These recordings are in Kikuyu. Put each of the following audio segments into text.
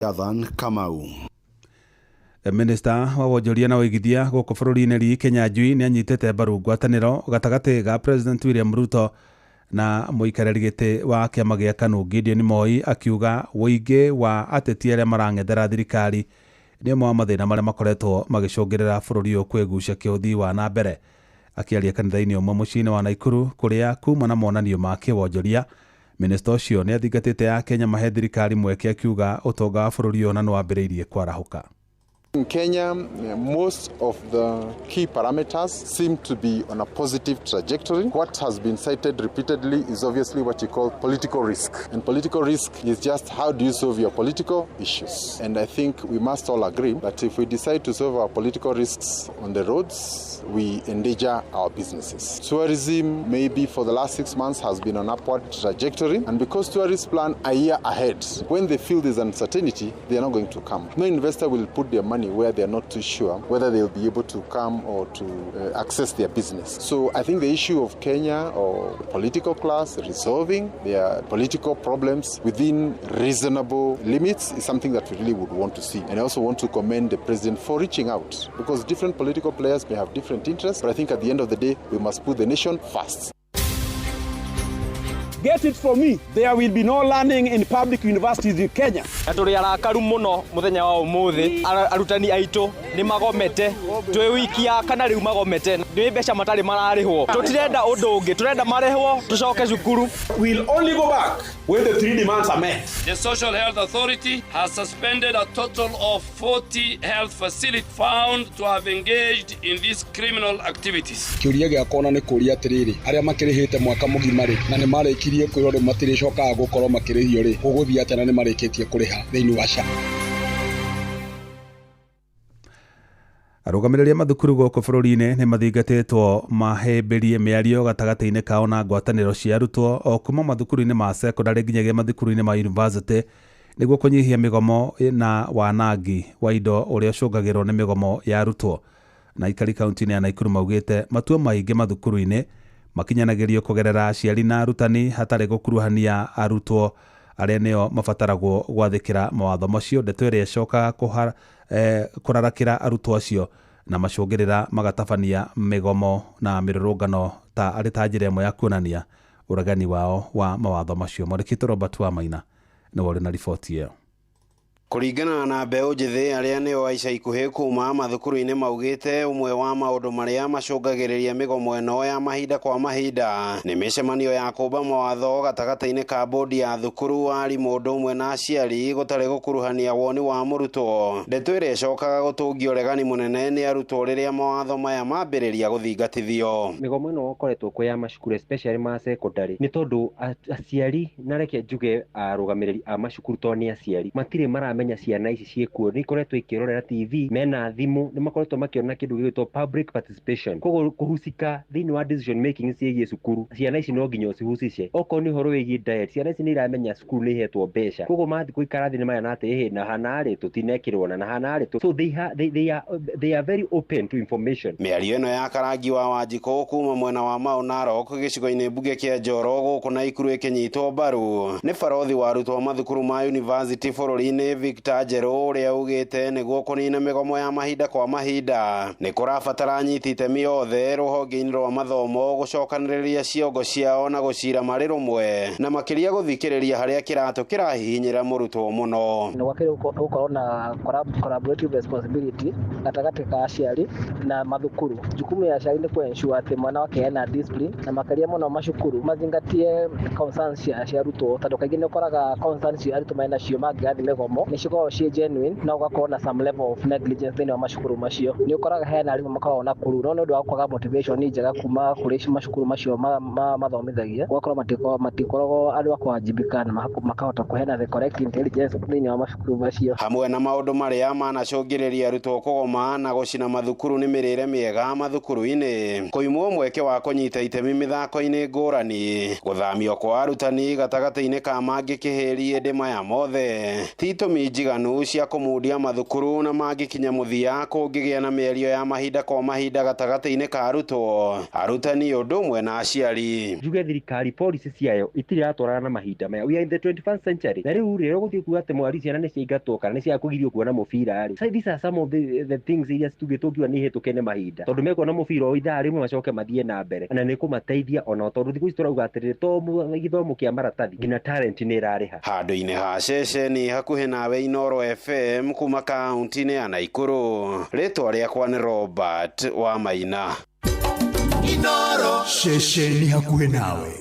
Athan Kamau. Minista wa wonjoria na ũigithia gũkũ bũrũri-inĩ Lee Kinyanjui nĩ anyitĩte mbaru ngwatanĩro gatagatĩ ga President William Ruto na mũikarĩri gĩtĩ wa kĩama gĩa KANU Gideon Moi, akiuga ũingĩ wa ateti arĩa marang'ethera thirikari nĩ ũmwe wa mathĩna marĩa makoretwo magĩcũngĩrĩra bũrũri ũyũ kwĩgucia kĩũthii wa na mbere. Akĩaria kanitha-inĩ ũmwe mũciĩ-inĩ wa Naikuru kũrĩa kuma na monanio ma kĩwonjoria, minista ũcio nĩ athingatĩte Akenya mahe thirikari mweke, akiuga ũtonga wa bũrũri ũyũ na nĩ wambĩrĩirie kwarahũka. In Kenya, most of the key parameters seem to be on a positive trajectory. What has been cited repeatedly is obviously what you call political risk. And political risk is just how do you solve your political issues. And I think we must all agree that if we decide to solve our political risks on the roads, we endanger our businesses. Tourism, maybe for the last 6 months, has been on upward trajectory. And because tourists plan a year ahead, when they feel there's uncertainty, they are not going to come. No investor will put their money where they are not too sure whether they'll be able to come or to access their business. So I think the issue of Kenya or the political class resolving their political problems within reasonable limits is something that we really would want to see. And I also want to commend the president for reaching out, because different political players may have different interests, but I think at the end of the day, we must put the nation first. Get it for me. There will be no learning in public universities in Kenya. Na tũrĩ arakaru mũno mũthenya wa ũmũthĩ. Arutani aitũ nĩ magomete, twĩ wiki ya kana rĩu magomete, nĩ mbeca matarĩ mararĩhwo. Tũtirenda ũndũ ũngĩ, tũrenda marĩhwo tũcoke cukuru. We'll only go back when the three demands are met. The Social Health Authority has suspended a total of 40 health facilities found to have engaged in these criminal activities. Kĩũria gĩakwa ona nĩ kũria atĩrĩrĩ, arĩa makĩrĩhĩte mwaka mũgima rĩ, na nĩ marĩkirie kwĩrwo rĩu matirĩcokaga gũkorwo makĩrĩhio rĩ, gũgũthiĩ atĩa na nĩ marĩkĩtie kũrĩha thĩinĩ wa SHA? Arũgamĩrĩri a mathukuru gũkũ bũrũri-inĩ nĩ mathingatĩtwo mahĩmbĩrie mĩario gatagatĩ-inĩ kao na ngwatanĩro cia arutwo o kuma mathukuru-inĩ ma sekondarĩ nginyagia mathukuru-inĩ ma yunivasĩtĩ nĩguo kũnyihia mĩgomo na wanangi wa indo ũrĩa ũcũngagĩrwo nĩ mĩgomo ya arutwo. Na aikari kaunti-inĩ ya Naikuru maugĩte matua maingĩ mathukuru-inĩ makinyanagĩrio kũgerera aciari na arutani hatarĩ gũkuruhania arutwo arĩa nĩo mabataragwo gwathĩkĩra mawatho macio, ndeto ĩrĩa ĩcokaga kũrarakĩra arutwo acio na macũngĩrĩra magatabania mĩgomo na mĩrũrũngano ta arĩ ta njĩra ĩmwe ya kuonania ũregani wao wa mawatho macio. Mwandĩki Robert Wamaina nĩwe ũrĩ na riboti ĩyo. Kũringana na mbeũ njĩthĩ arĩa nĩo a ica ikuhĩ kuma mathukuru-inĩ, maugĩte ũmwe wa maũndũ marĩa macũngagĩrĩria mĩgomo ĩno ya mahinda kwa mahinda nĩ mĩcemanio ya kũmba mawatho gatagatĩ-inĩ ka bodi ya thukuru, arimũ ũndũ ũmwe na aciari, gũtarĩ gũkuruhania woni wa mũrutwo, ndeto ĩrĩa ĩcokaga gũtũngia ũregani mũnene nĩ arutwo rĩrĩa mawatho maya mambĩrĩria gũthingatithio. Mĩgomo ĩno ĩkoretwo kuo ya macukuru, especially ma secondary, nĩ tondũ aciari, na reke njuge arũgamĩrĩri a macukuru, tondũ nĩ aciari, matirĩ maramenya ciana ici ciĩkuo nĩ ikoretwo ikĩrorera TV, mena thimũ, nĩ makoretwo makĩona kĩndũ gĩgwĩtwo public participation, koguo kũhusika thĩinĩ wa decision making ciĩgiĩ cukuru, ciana ici no nginya ũcihucice. Okorwo nĩ ũhoro wĩgiĩ diet, ciana ici nĩ iramenya cukuru nĩ ihetwo mbeca, koguo mathiĩ gũikara thĩ nĩ marona atĩ ĩhĩ na hanarĩ tũtinekĩrwo na hanarĩ so they are very open to information. Mĩario ĩno ya Karangi wa Wanjikũ kuma mwena wa Mau Narok gĩcigo-inĩ mbunge kĩa Njoro gũkũ Naikuru ĩkĩnyitwo mbaru nĩ barothi wa arutwo a mathukuru ma university bũrũri-inĩ Victor Njerũ, ũrĩa ugĩte nĩguo kũnina mĩgomo ya mahinda kwa mahinda nĩ kũrabatara anyiti itemi othe rũhonge-inĩ rwa mathomo gũcokanĩrĩria ciongo ciao na gũcira marĩ rũmwe, na makĩria gũthikĩrĩria harĩa kĩratũ kĩrahihinyĩra mũrutwo mũno. Nĩ gwagĩrĩirwo gũkorwo na collaborative responsibility gatagatĩ ka aciari na mathukuru. Jukumu ya aciari nĩ ku-ensure atĩ mwana wake ena discipline, na makĩria mũno macukuru mazingatie concerns cia arutwo, tondũ kaingĩ nĩ ũkoraga concerns cia arutwo marĩ nacio mangĩgathiĩ mĩgomo nĩ cikoragwo ciĩ genuine, na ũgakorwo na some level of negligence thĩinĩ wa macukuru macio. Nĩ ũkoraga hena arimũ makoragwo na kuru, no nĩ ũndũ wa kwaga motivation njega kuma kũrĩ macukuru macio mathomithagia, ũgakorwo matikoragwo andũ a kũwajibika na makahota kũheana the correct intelligence thĩinĩ wa macukuru macio. Hamwe na maũndũ marĩa manacũngĩrĩria arutwo kũgoma na gũcina mathukuru nĩ mĩrĩre mĩega mathukuru-inĩ, kũimwo mweke wa kũnyita itemi mĩthako-inĩ ngũrani, gũthamio kwa arutani gatagatĩ-inĩ ka mangĩ kĩhĩri, ĩndĩ maya mothe ti itũmi. Njiganu cia kũmundia mathukuru na mangĩkinya mũthia kũngĩgĩa na mĩario ya mahinda kwa mahinda gatagatĩ-inĩ ka arutwo, arutani ũndũ ũmwe na aciari. Njuge thirikari policy ciayo itirĩ iratwarana na mahinda maya. We are in the 21st century. Na rĩu rĩ, ũgũthiĩ kuga atĩ mwari ciana nĩ ciaingatwo kana nĩ ciakũgirio kuona mũbira rĩ. So these are some of the things iria tũngiuga nĩ ihĩtũke nĩ mahinda. Tondũ mekuona mũbira o ithaa rĩmwe macoke mathiĩ na mbere. Na nĩ kũmateithia ona tondũ thikũ ici tũrauga atĩrĩrĩ, to gĩthomo kĩa maratathi nginya talent nĩ ĩrarĩha. Handũ-inĩ ha ceceni hakuhĩ nawe Inooro FM kuma kaunti-inĩ ya Naikuru, rĩtwa rĩakwa nĩ Robert wa Maina. Inooro ceceni hakuhĩ nawe.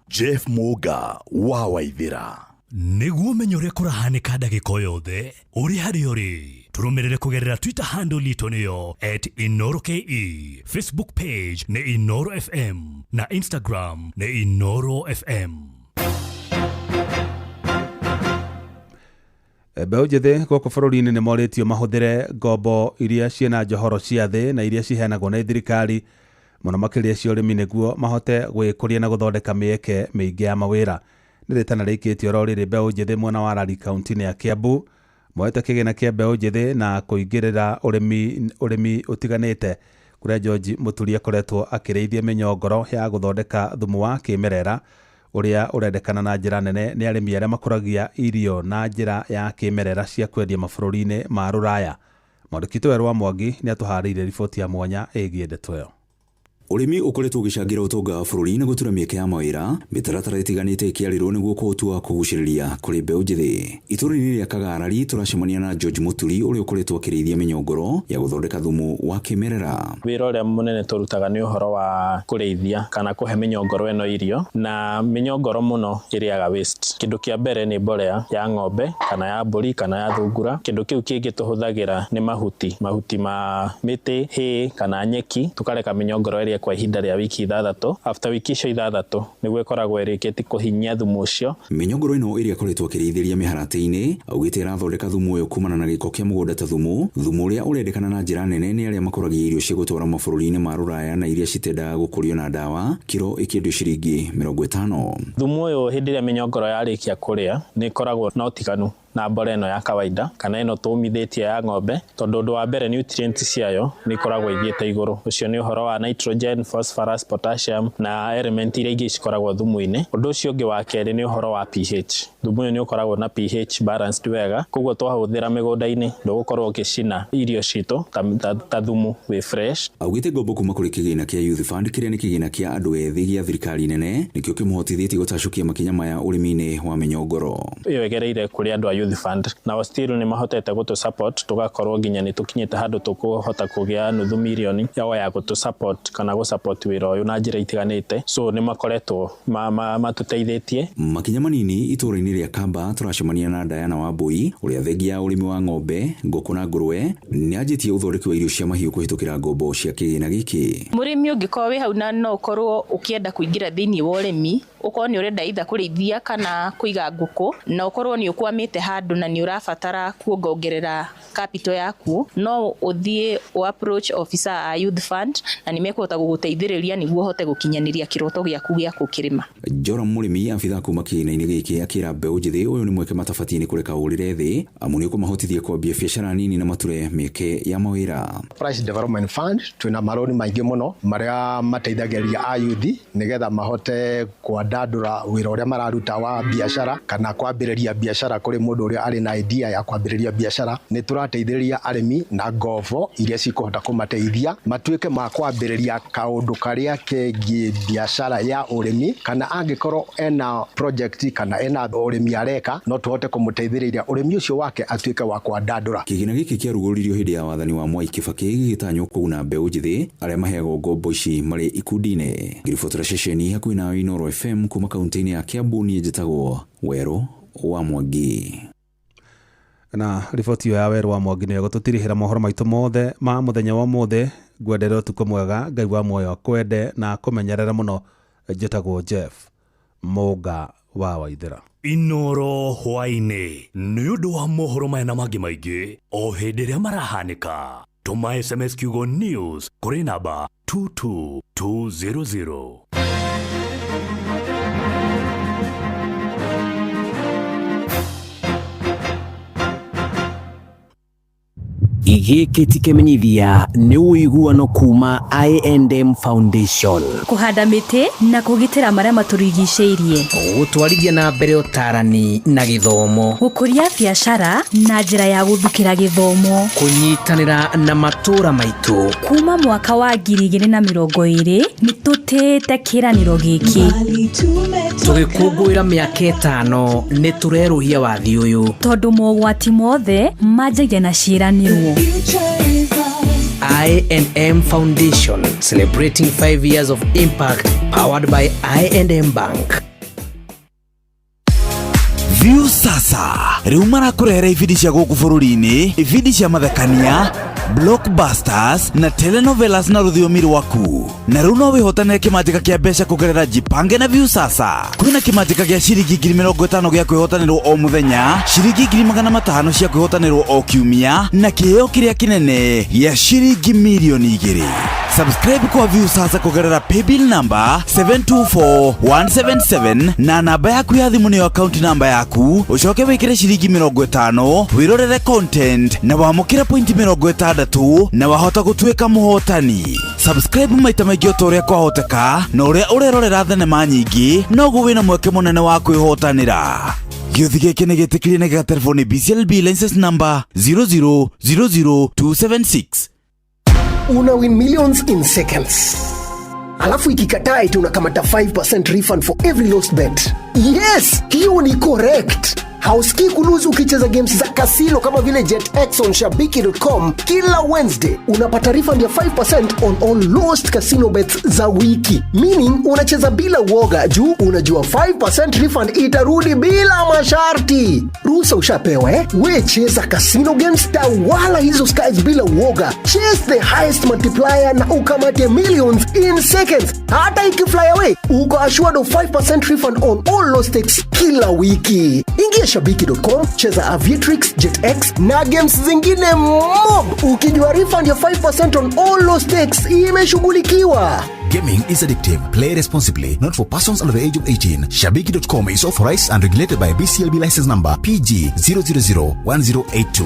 Jeff Muga wa Waithira. Nĩguo ũmenye ũrĩa kũrahanĩka ndagĩka o yothe ũrĩ harĩa ũrĩ, tũrũmĩrĩre kũgerera Twitter handle itũ nĩyo @InooroKE, Facebook page nĩ Inooro FM na Instagram nĩ Inooro FM. Mbeũ njĩthĩ gũkũ bũrũri-inĩ nĩ morĩtio mahũthĩre ngombo iria ciĩna njohoro cia thĩ na iria ciheanagwo nĩ thirikari mũno makĩria cia ũrĩmi nĩguo mahote gwĩkũria na gũthondeka mĩeke mĩingĩ ya mawĩra. Nĩ rĩtana rĩikĩtio oro rĩrĩ mbeũ njĩthĩ mwena wa Rari kaunti-inĩ ya Kiambu moete kĩgĩna kĩa mbeũ njĩthĩ na kũingĩrĩra ũrĩmi ũtiganĩte kũrĩa George Mũturi akoretwo akĩrĩithia mĩnyongoro ya gũthondeka thumu wa kĩmerera ũrĩa ũrendekana na njĩra nene nĩ arĩmi arĩa makũragia irio na njĩra ya kĩmerera cia kwendia mabũrũri-inĩ ma rũraya. Mwandĩki witũ Werũ wa Mwangi nĩ atũharĩirie riboti ya mwanya ĩgiĩ ndeto ĩyo. Ũrĩmi ũkoretwo ũgĩcangĩra ũtonga wa bũrũri na gũtura mĩeke ya mawĩra, mĩtaratara ĩtiganĩte ĩkĩarĩrwo nĩguo kũũtua kũgucĩrĩria kũrĩ mbeũ njĩthĩ. Itũũra-inĩ rĩa Kagarari tũracemania na George Mũturi ũrĩa ũkoretwo akĩrĩithia mĩnyongoro ya gũthondeka thumu wa kĩmerera. Wĩra ũrĩa mũnene tũrutaga nĩ ũhoro wa kũrĩithia kana kũhe mĩnyongoro ĩno irio, na mĩnyongoro mũno ĩrĩaga waste. Kĩndũ kĩa mbere nĩ mbolea ya ng'ombe kana ya mbũri kana ya thungura. Kĩndũ kĩu kĩngĩ tũhũthagĩra nĩ mahuti ma mĩtĩ, hay kana nyeki, tũkareka mĩnyongoro ĩrĩe kwa ihinda rĩa wiki 6. After wiki icio 6 nĩguo ĩkoragwo ĩrĩkĩtie kũhinyia thumu ũcio. Mĩnyongoro ĩno ĩrĩa ĩkoretwo akĩrĩithĩria mĩharatĩ-inĩ augĩte ĩrathondeka thumu ũyũ kumana na gĩko kĩa mũgũnda ta thumu ũrĩa ũrendekana na njĩra nene nĩ arĩa makũragia irio cia gũtwara mabũrũri-inĩ ma rũraya na iria citendaga gũkũrio na ndawa, kiro ĩkĩendio ciringi 50. Thumu ũyũ hĩndĩ ĩrĩa mĩnyongoro yarĩkia kũrĩa nĩ ĩkoragwo na ũtiganu na mbolea ĩno ya kawaida kana ĩno tũmithĩtie ya ng'ombe, tondũ ũndũ wa mbere nutrients ciayo nĩ ikoragwo ithiĩte igũrũ. Ũcio nĩ ũhoro wa nitrogen, phosphorus, potassium na element iria ingĩ cikoragwo thumu-inĩ. Ũndũ ũcio ũngĩ wa kerĩ nĩ ũhoro wa pH. Thumu ũyũ nĩ ũkoragwo na pH balanced wega, koguo twahũthĩra mĩgũnda-inĩ ndũgũkorwo ũgĩcina irio citũ ta thumu wĩ fresh. Augĩte ngombo kuma kũrĩ kĩgĩna kĩa Youth Fund kĩrĩa nĩ kĩgĩna kĩa andũ ethĩ gĩa thirikari nene nĩkĩo kĩmũhotithĩtie gũtacũkia makinya maya ũrĩmi-inĩ wa mĩnyongoro. Ĩyo ĩgereire kũrĩ andũ a Youth Fund na still nĩ mahotete gũtũ support tũgakorwo nginya nĩ tũkinyĩte handũ tũkũhota kũgĩa nuthu mirioni yao ya gũtũ support kana gũ support wĩra ũyũ na njĩra itiganĩte, so nĩ makoretwo matũteithĩtie. Makinya manini itũũra-inĩ rĩa Kamba tũracemania na Diana Wambui ũrĩa thengia ya ũrĩmi wa ng'ombe, ngũkũ na ngũrwe nĩ anjĩtie ũthondeki wa irio cia mahiũ kũhĩtũkĩra ngombo cia kĩgĩna gĩkĩ. Mũrĩmi ũngĩkorwo wĩ hau na no ũkorwo ũkĩenda kũingĩra thĩinĩ wa ũrĩmi, ũkorwo nĩ ũrenda either kũrĩithia kana kũiga ngũkũ, na ũkorwo nĩ ũkwamĩte handũ na nĩ ũrabatara kuongongerera capital yaku, no ũthiĩ ũ approach officer a Youth Fund na nĩ mekũhota gũgũteithĩrĩria nĩguo ũhote gũkinyanĩria kĩroto gĩaku gĩa gũkĩrĩma. Joram Mũrĩmi abithaa kuma kĩgĩna-inĩ gĩkĩ akĩra mbeũ njĩthĩ ũyũ nĩ mweke matabatiĩ nĩ kũreka ũrĩre thĩ amu nĩ ũkũmahotithia kwambia biacara nini na mature mĩeke ya mawĩra. Price Development Fund twĩna maroni maingĩ mũno marĩa mateithagĩrĩria ayuthi nĩgetha mahote kwandandũra wĩra ũrĩa mararuta wa biacara kana kwambĩrĩria biacara kũrĩ mũndũ ũrĩa arĩ na idea ya kwambĩrĩria biacara. Nĩ tũrateithĩrĩria arĩmi na ngombo iria cikũhota kũmateithia matuĩke ma kwambĩrĩria kaũndũ karĩa kegiĩ biacara ya ũrĩmi, kana angĩkorwo ena project kana ena ũrĩmi areka no tũhote kũmũteithĩrĩria ũrĩmi ũcio wake atuĩke wa kwandandũra. Kĩgĩna gĩkĩ kĩarugũririo hĩndĩ ya wathani wa Mwai Kibaki gĩgĩtanywo kũguna mbeũ njĩthĩ arĩa maheagwo ngombo ici marĩ ikundi-inĩ. Ngĩribotera ceceni hakuhĩ nawe Inooro FM kuma kaunti-inĩ ya Kiambu, niĩ njĩtagwo Werũ wa Mwangi. Na riboti ya Werũ wa Mwangi nĩyo gũtũtirihĩra mohoro maitũ mothe ma mũthenya wa ũmũthĩ. Ngwendere ũtukũ mwega, Ngai wa muoyo akwende na akũmenyerere mũno. Njĩtagwo Jeff Mũnga wa Waithĩra. Inooro hwaĩ-inĩ nĩ ũndũ wa mohoro maya na mangĩ maingĩ o hĩndĩ ĩrĩa marahanĩka. Tũma SMS kiugo news kũrĩ namba 22200. Gĩkĩ ti kĩmenyithia nĩ ũiguano kuma I&M Foundation. Kũhanda mĩtĩ na kũgitĩra marĩa matũrigicĩirie. Gũtwarithia na mbere ũtarani na gĩthomo. Gũkũria biacara na njĩra ya gũthukĩra gĩthomo. Kũnyitanĩra na matũũra maitũ. Kuma mwaka wa 2020 nĩ tũtĩĩte kĩĩranĩro gĩkĩ. Tũgĩkũngũĩra mĩaka 5 nĩ tũrerũhia wathi ũyũ. Tondũ mogwati mothe manjagia na ciĩranĩro. I&M Foundation, celebrating 5 years of impact, powered by I&M Bank. View sasa rĩu marakũrehera ibindi cia gũkũ bũrũri-inĩ, ibindi cia mathekania, blockbusters na telenovelas na rũthiomi rwaku. Na rĩu no wĩhotanĩre kĩmanjĩka kĩa mbeca kũgerera Jipange na View Sasa. Kwĩna kĩmanjĩka gĩa ciringi 50,000 gĩa kwĩhotanĩrwo o mũthenya, ciringi 500,000 cia kwĩhotanĩrwo o kiumia, na kĩheo kĩrĩa kĩnene gĩa ciringi 2 million. Subscribe kwa View Sasa kũgerera paybill number 724177 na namba yaku ya thimũ nĩyo account number yaku, ũcoke wĩkĩre ciringi 50 wĩrorere content na wamũkĩre pointi 60 na wahota gũtuĩka mũhotani. Subscribe maita maingĩ o ta ũrĩa kwahoteka, na ũrĩa ũrerorera thenema nyingĩ noguo wĩna mweke mũnene wa kwĩhotanĩra. Gĩũthi gĩkĩ nĩ gĩtĩkĩrie na gĩgaterefo nĩ BCLB license number 0000276. Una win millions in seconds, alafu ikikataa eti unakamata 5% refund for every lost bet. Yes, hiyo ni correct. Hausikii kulose ukicheza games za kasino kama vile JetX on shabiki.com. Kila Wednesday unapata refund ya 5% on all lost casino bets za wiki, meaning unacheza bila uoga juu unajua 5% refund itarudi bila masharti. Ruhusa ushapewa, eh? We cheza casino games, tawala hizo skies bila uoga. Chase the highest multiplier na ukamate millions in seconds. Hata ikifly away, uko assured of 5% refund on all lost stakes kila wiki. Ingia shabiki.com, cheza Aviatrix, JetX na games zingine mob ukijua refund ya 5% on all lost stakes imeshughulikiwa. Gaming is addictive. Play responsibly. Not for persons under the age of 18. Shabiki.com is authorized and regulated by BCLB license number PG 0001082.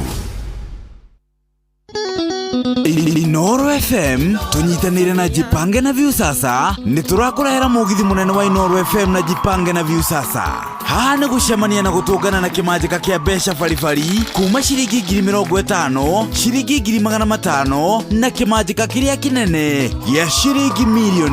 Inoro FM tunyitanire na Jipange na View Sasa nĩ tũrakũrehera mũgithi mũnene wa Inoro FM na Jipange na View Sasa. Haha nĩ gũcemania na gũtũngana na kĩmanjĩka kĩa mbeca baribari kuma ciringi 50,000, ciringi 500,000 na kĩmanjĩka kĩrĩa kĩnene gĩa ciringi 2 million.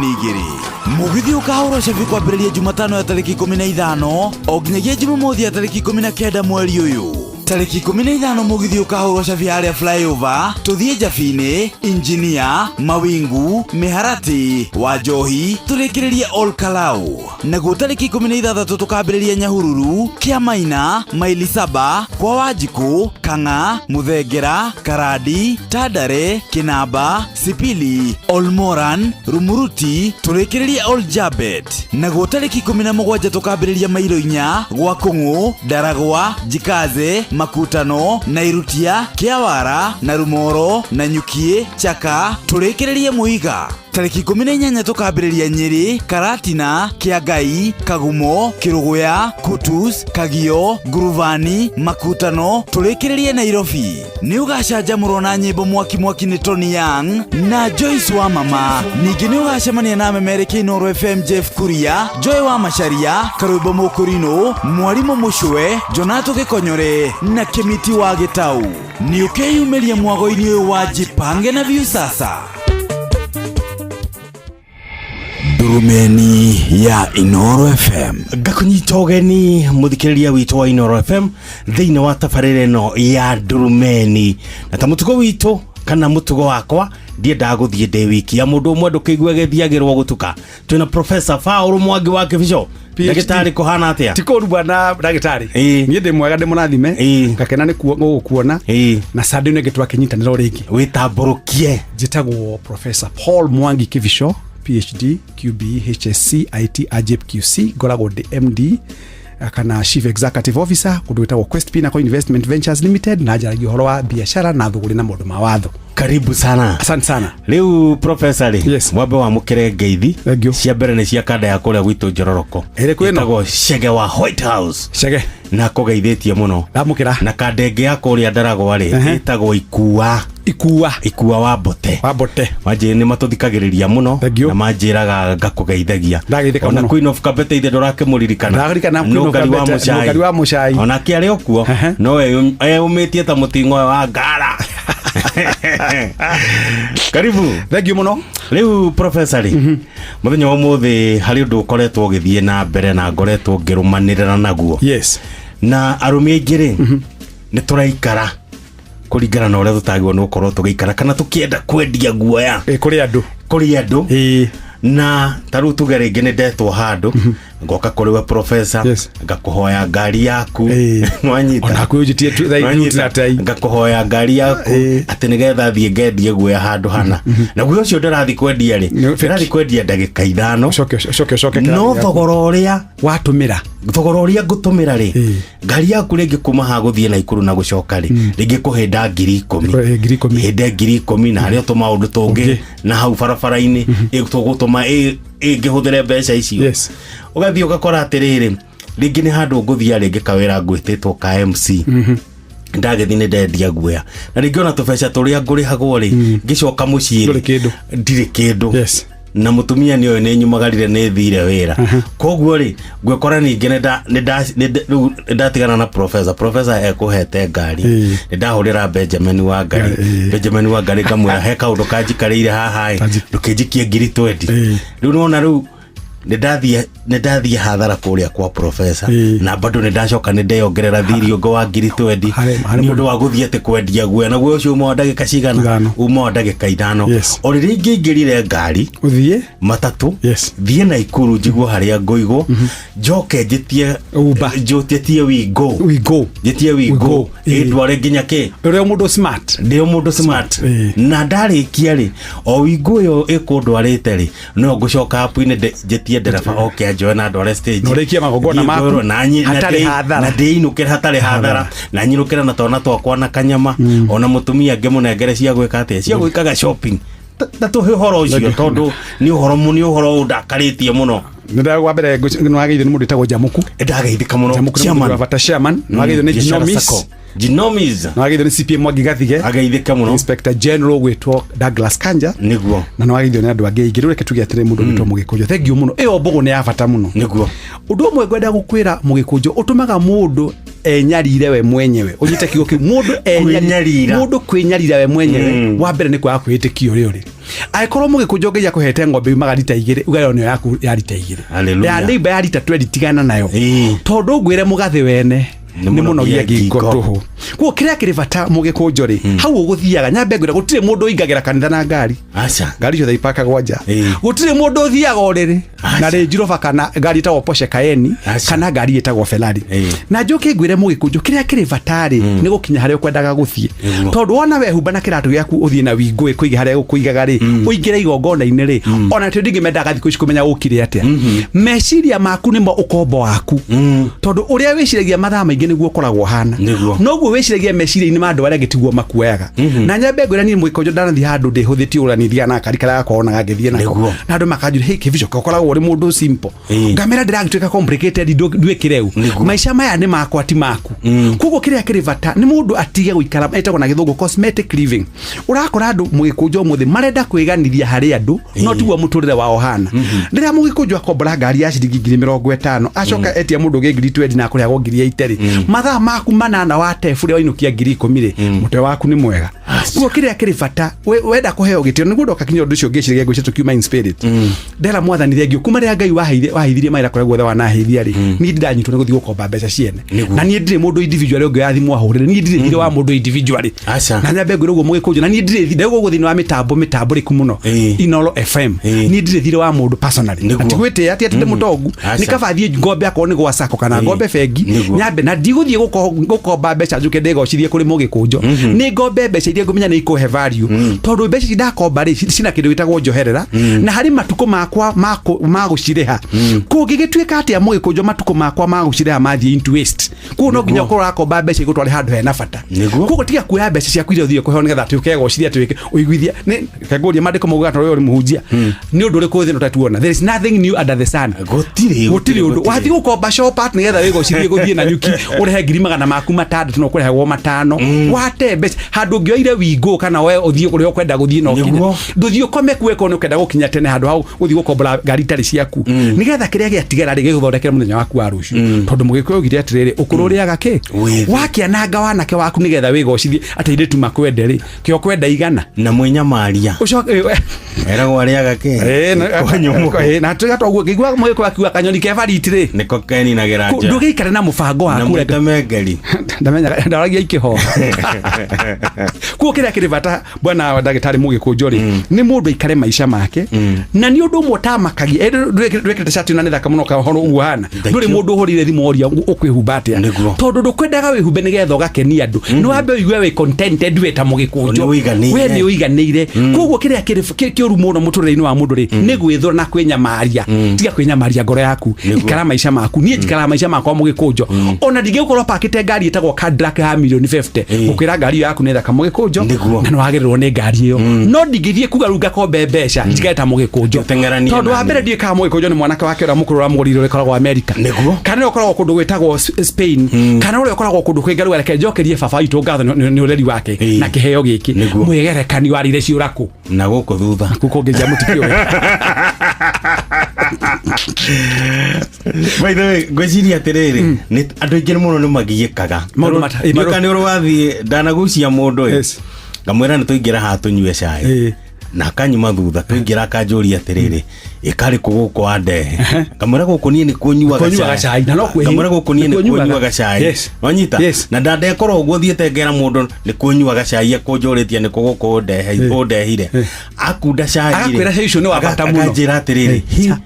Mũgithi ũkahũrwo cabi kwambĩrĩria Jumatano ya tarĩki 15 o nginyagia Jumamothi ya tarĩki 19 mweri ũyũ. Tarĩki 15 mũgithi ũkahũrwo cabi harĩa flyover, tũthiĩ Njabinĩ, Injinia, Mawingu, Mĩharatĩ, Wanjohi, tũrĩkĩrĩrie Ol Kalou. Naguo tarĩki 16 tũkambĩrĩria Nyahururu, Kĩamaina, Maili Saba, kwa Wanjikũ, Kang'a, Mũthengera, Karandi, Tandare, Kĩnamba, Sipili, Olmoran, Rumuruti, tũrĩkĩrĩrie Ol Jabet. Naguo tarĩki 17 tũkambĩrĩria Mailo 4 gwa Kũng'ũ, Ndaragwa, Jikaze, Makutano, Nairutia, Kĩawara, Narumoro, Nanyukie, Chaka, tũrĩkĩrĩrie Mũiga. Tarĩki 18 tũkambĩrĩria Nyĩrĩ, Karatina, Kĩangai, Kagumo, Kĩrũgũya, Kutus, Kagio, Nguruvani, Makutano, tũrĩkĩrĩrie Nairobi. Nĩ ũgacanjamũrwo na nyĩmbo mwaki mwaki nĩ Tony Young na Joyce wa Mama. Ningĩ nĩ ũgacemania na memereki Inooro FM Jeff Kuria, Joy wa Macharia, Karwĩmbo Mũkũrinũ, Mwarimũ Mũcwe, Jonato Gĩkonyore na Kĩmiti wa Gĩtau. Nĩ ũkeyumĩria mwago-inĩ ũyũ wa Jipange na View Sasa. Ndurumeni ya Inooro FM. Ngakũnyita ũgeni mũthikĩrĩria witũ wa Inooro FM thĩinĩ wa tabarĩra ĩno ya Ndurumeni, na ta mũtugo witũ kana mũtugo wakwa, ndiendaga gũthiĩ ndĩ wiki ya mũndũ ũmwe, ndũkĩigue gĩthiagĩrwo gũtuka. Twĩna Professor Paul Mwangi wa Kĩbico. Ndagĩtarĩ, kũhana atĩa? Ti kũru bwana ndagĩtarĩ, niĩ ndĩ mwega, ndĩ mũrathime, ngakena nĩ gũgũkuona na Sunday ĩno ĩngĩ twakĩnyitanĩra o rĩngĩ. Wĩtambũrũkie. Njĩtagwo Professor Paul Mwangi Kibicho, PhD QB HSC IT AJEP QC. Ngoragwo ndĩ MD kana Chief Executive Officer kũndũ gwĩtagwo Quest Pinnacle Investment Ventures Limited, na njaragia ũhoro wa biacara na thũgũrĩ na maũndũ ma watho. Karibu sana. Asante sana. Rĩu professor rĩ, yes. Mwambe wamũkĩre ngeithi cia mbere nĩ cia kanda ya kũrĩa gwitũ Njororoko. Ĩrĩkũ ĩno? Ĩtagwo Chege wa White House. Chege na kũgeithĩtie mũno. Ndamũkĩra. Na kanda ĩngĩ ya kũrĩa Ndaragwa rĩ, ĩtagwo Ikua. Ikua Ikua wa Mbote. Wa Mbote. Wanjĩ nĩ matũthikagĩrĩria mũno na manjĩraga ngakũgeithagia. Ndageithĩka Ona mũno. Queen of Kabete ithe ndũrakĩmũririkana. Ndĩraririkana Queen of Nũngari wa Kabete, Mũcai. Nũngari wa Mũcai. Onake arĩ o kuo no eyũmĩtie ta mũting'oe wa ngara. Karibu. Thank you mũno. Rĩu professor rĩ, mũthenya wa ũmũthĩ harĩ ũndũ ũkoretwo ũgĩthiĩ na mbere na ngoretwo ngĩrũmanĩrĩra naguo. Yes. Na arũme aingĩ rĩ, nĩ tũraikara kũringana na ũrĩa tũtagĩrĩirwo nĩ gũkorwo tũgĩikara kana tũkĩenda kwendia guoya kũrĩ andũ. Kũrĩ andũ. Na ta rĩu tuge rĩngĩ nĩ ndetwo handũ ngoka kũrĩ we professor, ngakũhoya ngari yaku, nwanyita. Ona kwĩ ũnjĩtie Nwanyita? Ngakũhoya ngari yaku atĩ nĩgetha thiĩ ngendie guoya handũ hana, na guoya ũcio ndĩrathiĩ kwendia rĩ, ndĩrathiĩ kwendia ndagĩka 5, Ũcoke ũcoke no thogora ũrĩa watũmĩra, thogora ũrĩa ngũtũmĩra rĩ, ngari yaku rĩngĩ kuma haha gũthiĩ Naikuru na gũcoka rĩ, rĩngĩ kũhĩnda 10,000, 10,000, hĩnde 10,000 na harĩa tũmaũndũ tũngĩ na hau barabara-inĩ tũgũtũma ĩngĩhũthĩre mbeca icio. Ũgathiĩ ũgakora atĩrĩrĩ, rĩngĩ nĩ handũ ngũthiia rĩngĩ kawĩra ngwĩtĩtwo ka MC, ndagĩthiĩ nĩ ndendia guoya na rĩngĩ ona tũbeca tũrĩa ngũrĩhagwo rĩ, ngĩcoka mũciĩ rĩ, ndirĩ kĩndũ, na mũtumia nĩ oĩ nĩ nyumagarire nĩ thire wĩra. Koguo rĩ, ngwĩkora ningĩ rĩu nĩ ndatigana na professor. Professor ekũhete ngari, nĩ ndahũrĩra Benjamin wa ngari, Benjamin wa ngari ngamwĩra he kaũndũ kanjikarĩire haha ĩ, ndũkĩnjikie 20,000. Rĩu nĩwona rĩu nĩ ndathiĩ hathara kũrĩa kwa professor, na bado nĩ ndacoka nĩ ndeyongerera thiri ũngĩ wa 20,000 nĩ ũndũ wa gũthiĩ atĩ kwendia guoya, na guoya ũcio uma wa ndagĩka cigana? Uma wa ndagĩka 5. O rĩrĩa ingĩingĩrire ngari ũthiĩ matatũ thiĩ Naikuru njiguo harĩa ngũigwo, njoke njĩtie njĩtie Wingo, njĩtie Wingo ĩndware nginya kĩ ũrĩa mũndũ smart. Ndĩ o mũndũ smart, na ndarĩkia rĩ, o Wingo ĩyo ĩkũndwarĩte rĩ, no ngũcoka app-inĩ njĩtie ndereba oke anjoe na ndware stage. Na ũrĩkie magongona Thiĩ maku ngorwo na hatarĩ hathara. Na ndĩinũkĩre hatarĩ hathara, na nyinũkĩre na twana twakwa na kanyama, ona mũtumia ngĩmũnengere cia gwĩka atĩa, cia gwĩkaga shopping. Ta tũhe ũhoro ũcio, tondũ nĩ ũhoro nĩ ũhoro ũndakarĩtie mũno. Nĩ wa mbere nĩ wageithio nĩ mũndũ wĩtagwo Jamuku. Ndageithĩka mũno. Jamuku nĩ mũndũ wa bata, chairman. Nĩ wageithio nĩ Biashara Ginomis. Sacco. Ginomis. Nĩ wageithio nĩ CPM Mwangi Gathige. Ageithĩka mũno. Inspector General gwĩtwo Douglas Kanja. Na nĩ wageithio nĩ andũ angĩ aingĩ. Rĩu reke tuge atĩrĩ, mũndũ gwĩtwo Mũgĩkũnjũ, thank you mũno, ĩyo mbũgũ nĩ ya bata mũno. Ũndũ ũmwe ngwenda gũkwĩra Mũgĩkũnjũ, ũtũmaga mũndũ enyarire we mwenyewe, ũnyite kiugo kĩu, mũndũ Kwĩnyarira. Mũndũ kwĩnyarira we mwenyewe, wa mbere nĩ kwaga kwĩĩtĩkia ũrĩa ũrĩ. Angĩkorwo Mũgĩkũnjũ Ngai akũhete ng'ombe yumaga rita 2, uga ĩyo nĩyo yaku ya rita 2. Hallelujah. Ya neighbor ya rita 20 tigana nayo, tondũ ngwĩre mũgathĩ wene Nĩ nĩ mũnogia mũnogia ngingo ngingo. tũhũ. Koguo kĩrĩa kĩrĩ bata Mũgĩkũnjũ rĩ, hau ũgũthiaga, nyambe ngwĩra gũtirĩ mũndũ ũingagĩra kanitha na ngari. Aca. Ngari ciothe ipakagwo nja. Gũtirĩ mũndũ ũthiaga ũrĩrĩ na Range Rover kana ngari ĩtagwo Porsche Cayenne kana ngari ĩtagwo Ferrari. Na njoke ngwĩre Mũgĩkũnjũ, kĩrĩa kĩrĩ bata rĩ, nĩ gũkinya harĩa ũkwendaga gũthiĩ, tondũ wona wehumba na kĩratũ gĩaku ũthiĩ na wingũ ĩkũige harĩa gũkũigaga rĩ, ũingĩre igongona-inĩ rĩ, ona tũ ndingĩmendaga thikũ ici kũmenya ũkire atĩa. Meciria maku nĩmo ũkombo waku, tondũ ũrĩa wĩciragia mathaa maingĩ nĩguo ũkoragwo hana. Noguo wĩciragia meciria-inĩ ma andũ arĩa angĩ tiguo makuoyaga. Na nyambe ngwĩra niĩ Mũgĩkũnjũ, ndanathiĩ handũ ndĩhũthĩtie ũrĩa niĩ thiaga na gakari karĩa gakwa onaga ngĩthiĩ nako, na andũ makanjũria, "Hey, Kĩbico, ũkoragwo ũrĩ mũndũ simple." Ngamera ndĩragĩtuĩka complicated, nduĩkĩre u maica maya nĩ makwa ti maku. Koguo kĩrĩa kĩrĩ bata nĩ mũndũ atige gũikara ĩtagwo na gĩthũngũ cosmetic living. Ũrakora andũ Mũgĩkũnjũ ũmũthĩ marenda kwĩganithia harĩ andũ, no tiguo mũtũrĩre wao hana. Rĩrĩa Mũgĩkũnjũ akombora ngari ya ciringi 50,000, acoka etia mũndũ ũngĩ 20,000 na akũrĩhagwo 80,000 rĩ, mathaa maku 8 wa tebũrĩa wainũkia 10,000 rĩ, mũtwe waku nĩ mwega. Koguo kĩrĩa kĩrĩ bata, wenda kũheo gĩtĩo nĩguo ndoka kinya ũndũ ũcio ngĩciria ngwĩcia tũkiuma in spirit, ndera Mwathani thengio kuma rĩrĩa Ngai waheithirie mawĩra kũrĩa guothe wanaheithia rĩ, niĩ ndindanyitwo nĩ gũthiĩ gũkomba mbeca ciene. Na niĩ ndirĩ mũndũ individually ũngĩoya thimũ ahũrĩre, niĩ ndirĩ thirĩ wa mũndũ individually. Na nyambe ngwĩre ũguo Mũgĩkũnjũ, na niĩ ndirĩ thirĩ gũkũ thĩinĩ wa mĩtambo mĩtambũrĩku mũno Inoro FM, niĩ ndirĩ thirĩ wa mũndũ personally. Na ti gwĩtĩĩa atĩ ndĩ mũtongu, nĩ kaba thiĩ ngombe akorwo nĩ gwa sacco kana ngombe bengi nyambe, na ndigũthiĩ gũkomba mbeca njuke ndĩgocithie kũrĩ Mũgĩkũnjũ. Nĩ ngombe mbeca iria ngũmenya nĩ ikũhe value, tondũ mbeca ici ndakomba rĩ, cina kĩndũ gĩtagwo njoherera, na harĩ matukũ makwa ma gũcirĩha. Kũngĩgĩtuĩka atĩa Mũgĩkũnjũ, matukũ makwa ma gũcirĩha mathiĩ into waste. Koguo no nginya ũkorwo ũrakomba mbeca igũtware handũ hena bata. Koguo tiga kuoya mbeca ciaku iria ũthiĩ kũheo nĩgetha atĩ ũkegocithia atĩ ũiguithia. Nĩ reke ngũrie, maandĩko maugaga tondũ ũyũ ũrĩ mũhunjia, nĩ ũndũ ũrĩkũ thĩ ĩno ũtatuona? There is nothing new under the sun. Gũtirĩ. Gũtirĩ ũndũ. Wathiĩ gũkomba shop at nĩgetha wĩgocithie gũthiĩ na nyuki, ũrehe ngiri magana maku matandatũ na ũkũrehagwo 5, wate mbeca handũ ũngĩoire. wingo kana woe ũthiĩ kũrĩa ũkwenda gũthiĩ na ũkinye. Ndũthiĩ ũkome kuo ĩkorwo nĩ ũkwenda gũkinya tene handũ ha gũthiĩ gũkombora ngari itarĩ ciaku, nĩgetha kĩrĩa gĩatigara rĩ gĩgũthondekere mũthenya waku wa rũciũ, tondũ mũgĩkũyũ augire atĩrĩrĩ, ũkũrũ ũrĩaga kĩ wakĩananga wanake waku nĩgetha wĩgocithie atĩ airĩtu makwende rĩ, kĩo kwenda igana na mwĩnyamaria ũcoke eragwo arĩaga kĩ Kwa nyũmũ. Na tũiga toguo ngĩigua mũgĩkũyũ akiuga kanyoni ke bariti rĩ nĩko keninagĩra nja ndũgĩikare na mũbango na waku mwĩta mengeri ndamenyaga ndaragia ikĩhoha. Kuo kĩrĩa kĩrĩ bata, bwana wa ndagĩtarĩ mũgĩkũnjo rĩ, nĩ mũndũ aikare maica make, na nĩ ũndũ ũmwe ũtamakagia. Ndwĩkĩrĩte cati na nĩ thaka mũno kahoro ũguo hana, ndũrĩ mũndũ ũhũrĩire thimũ oria ũkwĩhumba atĩa, tondũ ndũkwendaga wĩhumbe nĩgetha ũgakenia andũ. Nĩ wambe ũigue wĩ contented wĩ ta mũgĩkũnjo. Nĩ ũiganĩire. We nĩ ũiganĩire. Koguo kĩrĩa kĩũru mũno mũtũrĩre-inĩ wa mũndũ rĩ, nĩ gwĩthũra na kwĩnyamaria. Tiga kwĩnyamaria ngoro yaku, ikara maica maku. Niĩ njikaraga maica makwa mũgĩkũnjo, ona ndingĩgũkorwo pakĩte ngari ĩtagwo Cadillac ya milioni 50 gũkwĩra ngari ĩyo yaku nĩ thaka mũgĩkũnjo na nĩ wagĩrĩrwo nĩ ngari ĩyo, no ndingĩthiĩ kuga rĩu ngakombe mbeca njikare ta mũgĩkũnjo, Tũteng'eranie tondũ wa na mbere ndiũĩ kana mũgĩkũnjo nĩ mwanake wake ũrĩa mũkũrũ ũramũgũrĩire ũrĩa ũkoragwo America, kana ũrĩa ũkoragwo kũndũ gwĩtagwo Spain, kana ũrĩa ũkoragwo kũndũ kwĩ ngarua. Reke njokerie baba witũ ngatho nĩ ũreri wake na kĩheo gĩkĩ. Mwĩgerekani warĩire ciũra kũ na gũkũ thutha kũ kũngĩ nja mũtikĩũĩ. By the way, ngwĩciria atĩrĩrĩ, nĩ andũ aingĩ mũno nĩ magiĩkaga. Maũndũ Ndiũĩ kana nĩ ũrĩ wathiĩ ndanagucia mũndũ ĩ, ngamwĩra nĩ tũingĩra haha tũnyue cai, na akanyuma thutha tũingĩra akanjũria atĩrĩrĩ, ĩkarĩ kũ gũkũ wandehe? Ngamwĩra gũkũ niĩ nĩ kũnyuaga Kũnyuaga cai, na no Ngamwĩra gũkũ niĩ nĩ nĩ kũnyuaga. kũnyuaga cai. Wanyita na ndandekorwo ũguo thiĩte ngera mũndũ nĩ kũnyuaga cai ekũnjũrĩtie nĩ kũ gũkũ ũndehire, akunda cai rĩ, Agakwĩra cai ũcio nĩ wa bata mũno. Akanjĩra atĩrĩrĩ,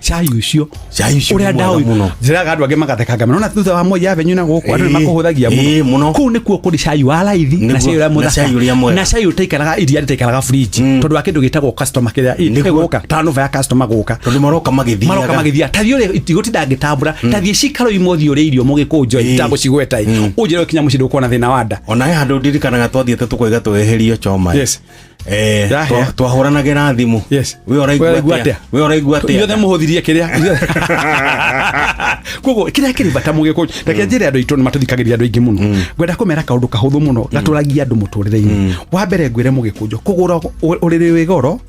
Cai ũcio cai ũcio ũrĩa nĩ mwega ndaũ mũno. njĩraga andũ angĩ magathekanga nona thutha wa Moi Avenue na gũkũ andũ nĩ makũhũthagia mũno. Kũu nĩkuo kũrĩ cai wa raithi na Nĩguo, cai ũrĩa na mũthaka cai ũrĩa mwega. na cai ũtaikaraga, iria rĩtaikaraga fridge, tondũ wa kĩndũ gĩtagwo customer kĩrĩa gũka turnover ya customer gũka, tondũ maroka magĩthiaga. Maroka magĩthiaga. Tathiĩ ũrĩa itigũtinda ngĩtambũra, tathiĩ cikaro imwe ũthiĩ ũrĩe irio mũgĩkũnjo itagũcigweta ĩ, ũnjĩre ũkinya mũciĩ ndũkuona thĩna wa nda. Ona he handũ ndirikanaga twathiĩte tũkoiga twĩhĩrio choma. Yes. Yahĩa. Twahũranagĩra thimũ. We ũraigua Ũraigua atĩa? atĩa? We ũraigua atĩa? Inyuothe mũhũthirie kĩrĩa. Koguo kĩrĩa kĩrĩ bata mũgĩkũnjo, reke njĩre andũ aitũ nĩ matũthikagĩrĩria andũ aingĩ mũno, ngwenda kũmera kaũndũ kahũthũ mũno gatũragia andũ mũtũrĩre-inĩ. Wa mbere ngwĩre mũgĩkũnjo, kũgũra ũrĩrĩ wĩ goro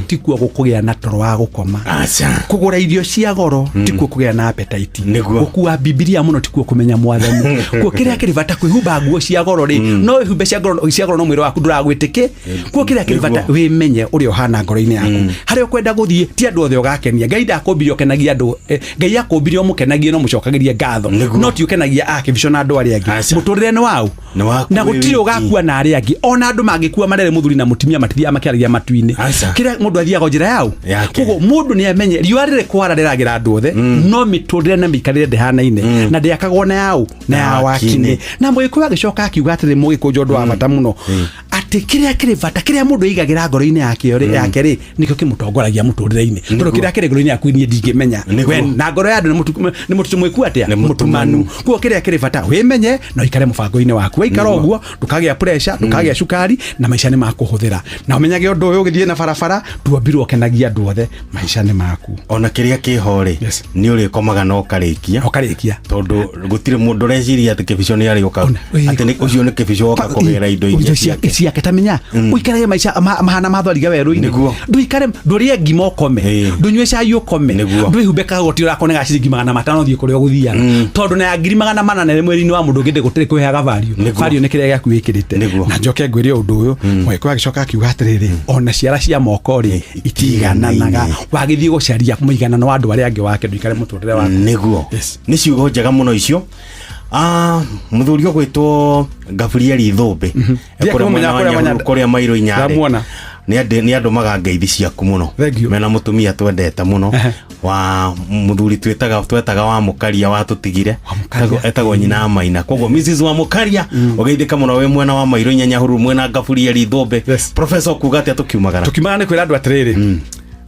tikuo gũkũgĩa na toro wa gũkoma. Kũgũra irio cia goro tikuo kũgĩa na appetite. Gũkua bibilia mũno tikuo kũmenya mwathani. Kuo kĩrĩa kĩrĩ bata, kwĩhumba nguo cia goro rĩ, no wĩhumbe cia goro no mwĩrĩ waku ndũragwĩtĩkĩ. Kuo kĩrĩa kĩrĩ bata, wĩmenye ũrĩa ũhana ngoro-inĩ yaku, harĩa ũkwenda gũthiĩ. Ti andũ othe ũgakenia. Ngai ndakũmbire ũkenagie andũ, Ngai akũmbire ũmũkenagie no mũcokagĩrie ngatho, no ti ũkenagia akĩbico na andũ arĩa angĩ. Mũtũrĩre nĩ wau Nĩ waku na wĩ gũtirĩ wiki. ũgakua na arĩa angĩ. Ona andũ mangĩkua marere mũthuri na mũtumia matithiaga makĩaragia matu-inĩ. Kĩrĩa mũndũ athiaga o njĩra yau. Yake. Koguo mũndũ nĩ amenye riũa rĩrĩ kwara rĩragĩra andũ othe, no mĩtũrĩre na mĩikarĩre ndĩhanaine na ndĩakagwo na yau na ya wakinĩ. Na mũgĩkũyũ agĩcoka akiuga atĩrĩ, mũgĩkũnjo ũndũ wa bata mũno, atĩ kĩrĩa kĩrĩ bata, kĩrĩa mũndũ aigagĩra ngoro-inĩ yake rĩ, yake rĩ, nĩkĩo kĩmũtongoragia mũtũrĩre-inĩ, tondũ kĩrĩa kĩrĩ ngoro-inĩ yaku niĩ ndingĩmenya. We na ngoro ya andũ nĩ mũtutũ mwĩku atĩa mũtumanu. Kuo kĩrĩa kĩrĩ bata, wĩmenye na ũikare mũbango-inĩ waku. Waikara ũguo ndũkagĩa pressure, ndũkagĩa cukari, na maica nĩ makũhũthĩra. Na ũmenyage ũndũ ũyũ, ũgĩthiĩ na barabara nduombirwo ũkenagia andũ othe, maica nĩ maku. Ona kĩrĩa kĩho rĩ, nĩ ũrĩkomaga na ũkarĩkia. Ũkarĩkia. Tondũ gũtirĩ mũndũ ũreciria atĩ kĩbico nĩ arĩũka, atĩ ũcio nĩ kĩbico woka kũgĩra indo iria ciake. Ciake. Ta menya ũikarage maica mahana mathwariga werũ-inĩ. Ndũikare ndũrĩe ngima ũkome, ndũnyue cai ũkome, ndwĩhumbe kagoti ũrakona ga ciringi 500 ũthiĩ kũrĩa ũgũthiaga, tondũ na ya 400,000 nĩ mwĩrĩ-inĩ wa mũndũ ũngĩ ndĩgũtĩrĩ kwĩheaga value. Value nĩ kĩrĩa gĩaku wĩkĩrĩte. Na njoke ngwĩre ũndũ ũyũ, mũgĩkũyũ agĩcoka akiuga atĩrĩrĩ, ona ciara cia moko rĩ itigananaga. Wagĩthiĩ gũcaria mũiganano wa andũ arĩa angĩ wake, ndũikare mũtũrĩre waku. Nĩguo, nĩ ciugo njega mũno icio. Mũthuri ũgwĩtwo Gabrieli Thũmbĩ Ndiakĩmũmenya kũrĩa mwena wa kũrĩa Nyahururu, kũrĩa Mairũ Inyarĩ. Ndamuona. Nĩ andũmaga ngeithi ciaku mũno mena mũtumia twendete mũno wa mũthuri twetaga wa Mũkaria watũtigire, etagwo nyina wa Maina. Koguo Mrs wa Mũkaria, ũgeithĩka mũno wĩ mwena wa Mairũ Inya Nyahururu mwena Gabrieli Thũmbĩ. Professor, kuga atĩa tũkiumagara? Tũkiumagara nĩ kwĩra andũ atĩrĩrĩ,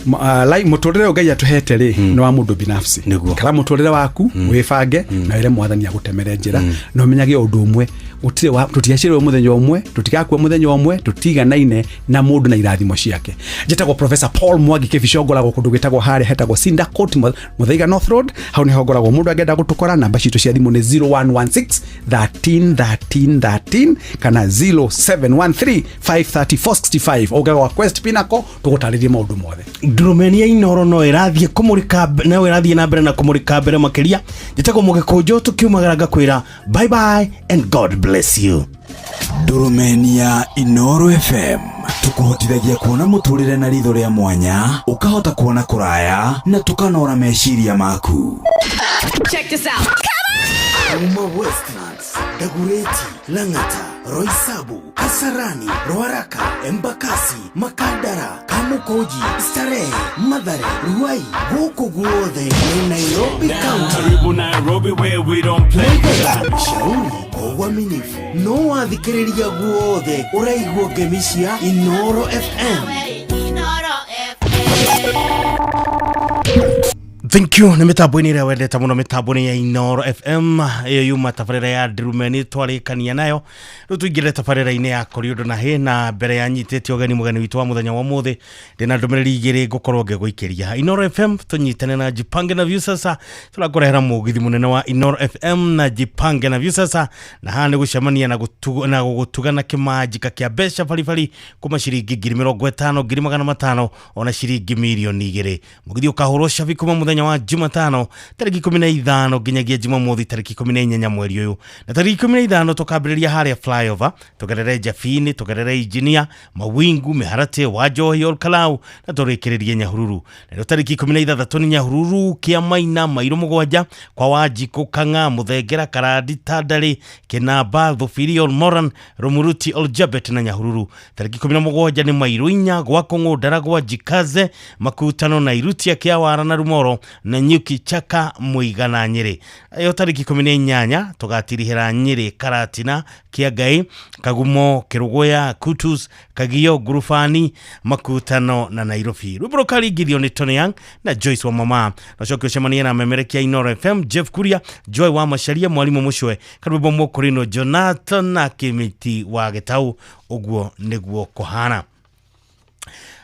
Mũtũrĩre ũyũ Ngai atũhete rĩ, nĩ wa mũndũ binafsi. Kara mũtũrĩre waku, wĩbange na wĩre Mwathani agũtemere njĩra, na ũmenyage ũndũ ũmwe, gũtirĩ tũtiaciarirwo mũthenya ũmwe, tũtigakua mũthenya ũmwe, tũtiganaine na mũndũ na irathimo ciake. Njĩtagwo Professor Paul Mwangi Kĩbico, ngoragwo kũndũ gwĩtagwo harĩa hetagwo Cinder Court, Muthaiga North Road, hau nĩho ngoragwo. Mũndũ angĩenda gũtũkora, namba citũ cia thimũ nĩ 0116 13 13 13 kana 0713 530 465. Ũngĩaga gwa Quest Pinnacle, tũgũtarĩrie maũndũ mothe. Ndurumeni ya Inoro no ĩrathiĩ kũmũrĩka, no ĩrathiĩ na mbere na kũmũrĩka mbere makĩria. Njĩtagwo Mũgĩkũnjũ, tũkiumagara ngakwĩra bye bye and God bless you. Ndurumeni ya Inoro FM tukuhotithagia kuona mũtũrĩre na ritho rĩa mwanya, ũkahota kuona kũraya na tũkanora meciria maku. Check this out. Kuma Westlands, Dagoretti, Lang'ata, Roysambu, Kasarani, Ruaraka, Embakasi, Makadara, Kamukunji, Starehe, Mathare, Ruai, gũkũ guothe nĩ Nairobi County. Karibu Nairobi, where we don't play. Shauri kwa uaminifu no wathikĩrĩria guothe ũraigua ngemi cia Inoro FM. Thank you. Nä mä tambo-inä ä rä a wendete må no, mä tambo-inä ya Inoro FM. Ä yo yuma tabarä ya Ndurumeni twarä nayo. Rä u tũingä re tabarä-inä ya kå ũndũ na hä na mbere ya nyitä te ũgeni mũgeni witũ wa mũthenya wa mũthĩ, ndĩna ndũmĩrĩri igĩrĩ ngũkorwo ngĩgũikĩria. Inoro FM tũnyitane na Jipange na Viusasa. Tũrakũrehera mũgithi mũnene wa Inoro FM na Jipange na Viusasa, na haha nĩ gũcemania na na gũgũtugana kĩmanjika kĩa mbeca baribari kuma ciringi 50,000, 500,000, ona ciringi 2 mirioni. Mũgithi ũkahũrwo cabi kuma mũthenya wa Jumatano tarĩki 15 nginyagia Jumamothi tarĩki 18 mweri ũyũ. Na tarĩki 15 tũkambĩrĩria harĩa Flyover, tũgerere Jabini, tũgerere Engineer, Mawingu, Mĩharatĩ, Wanjohi, Olkalau, na tũrĩkĩrĩrie Nyahururu. Na tarĩki 16 nĩ Nyahururu, Kĩamaina, Mairũ mũgwanja, kwa Wanjikũ, Kang'a, Mũthengera, Karandi, Tandari, Kĩnamba, Thubiri, Olmoran, Rumuruti, Oljabet na Nyahururu. Tarĩki 17 nĩ Mairũ inya, gwa Kũng'ũ, Ndaragwa, Jikaze, Makutano na Irutia, Kĩawara na Rumoro, na Nyuki, Chaka, Mũiga na Nyĩrĩ. Ĩyo tarĩki 18 tũgatirihĩra Nyĩrĩ, Karatina, Kĩangai, Kagumo, Kĩrũgũya, Kutus, Kagio, Ngurubani, Makutano na Nairobi. Rwĩmbo rũkaringithio nĩ Tony Young na Joyce wa Mama. Nacoke ũcemanie na memerekia Inoro FM Jeff Kuria, Joy wa Macharia, Mwarimũ Mũcwe, karwĩmbo Mũkũrino, Jonathan na Kĩmĩti wa Gĩtau. Ũguo nĩguo kũhana.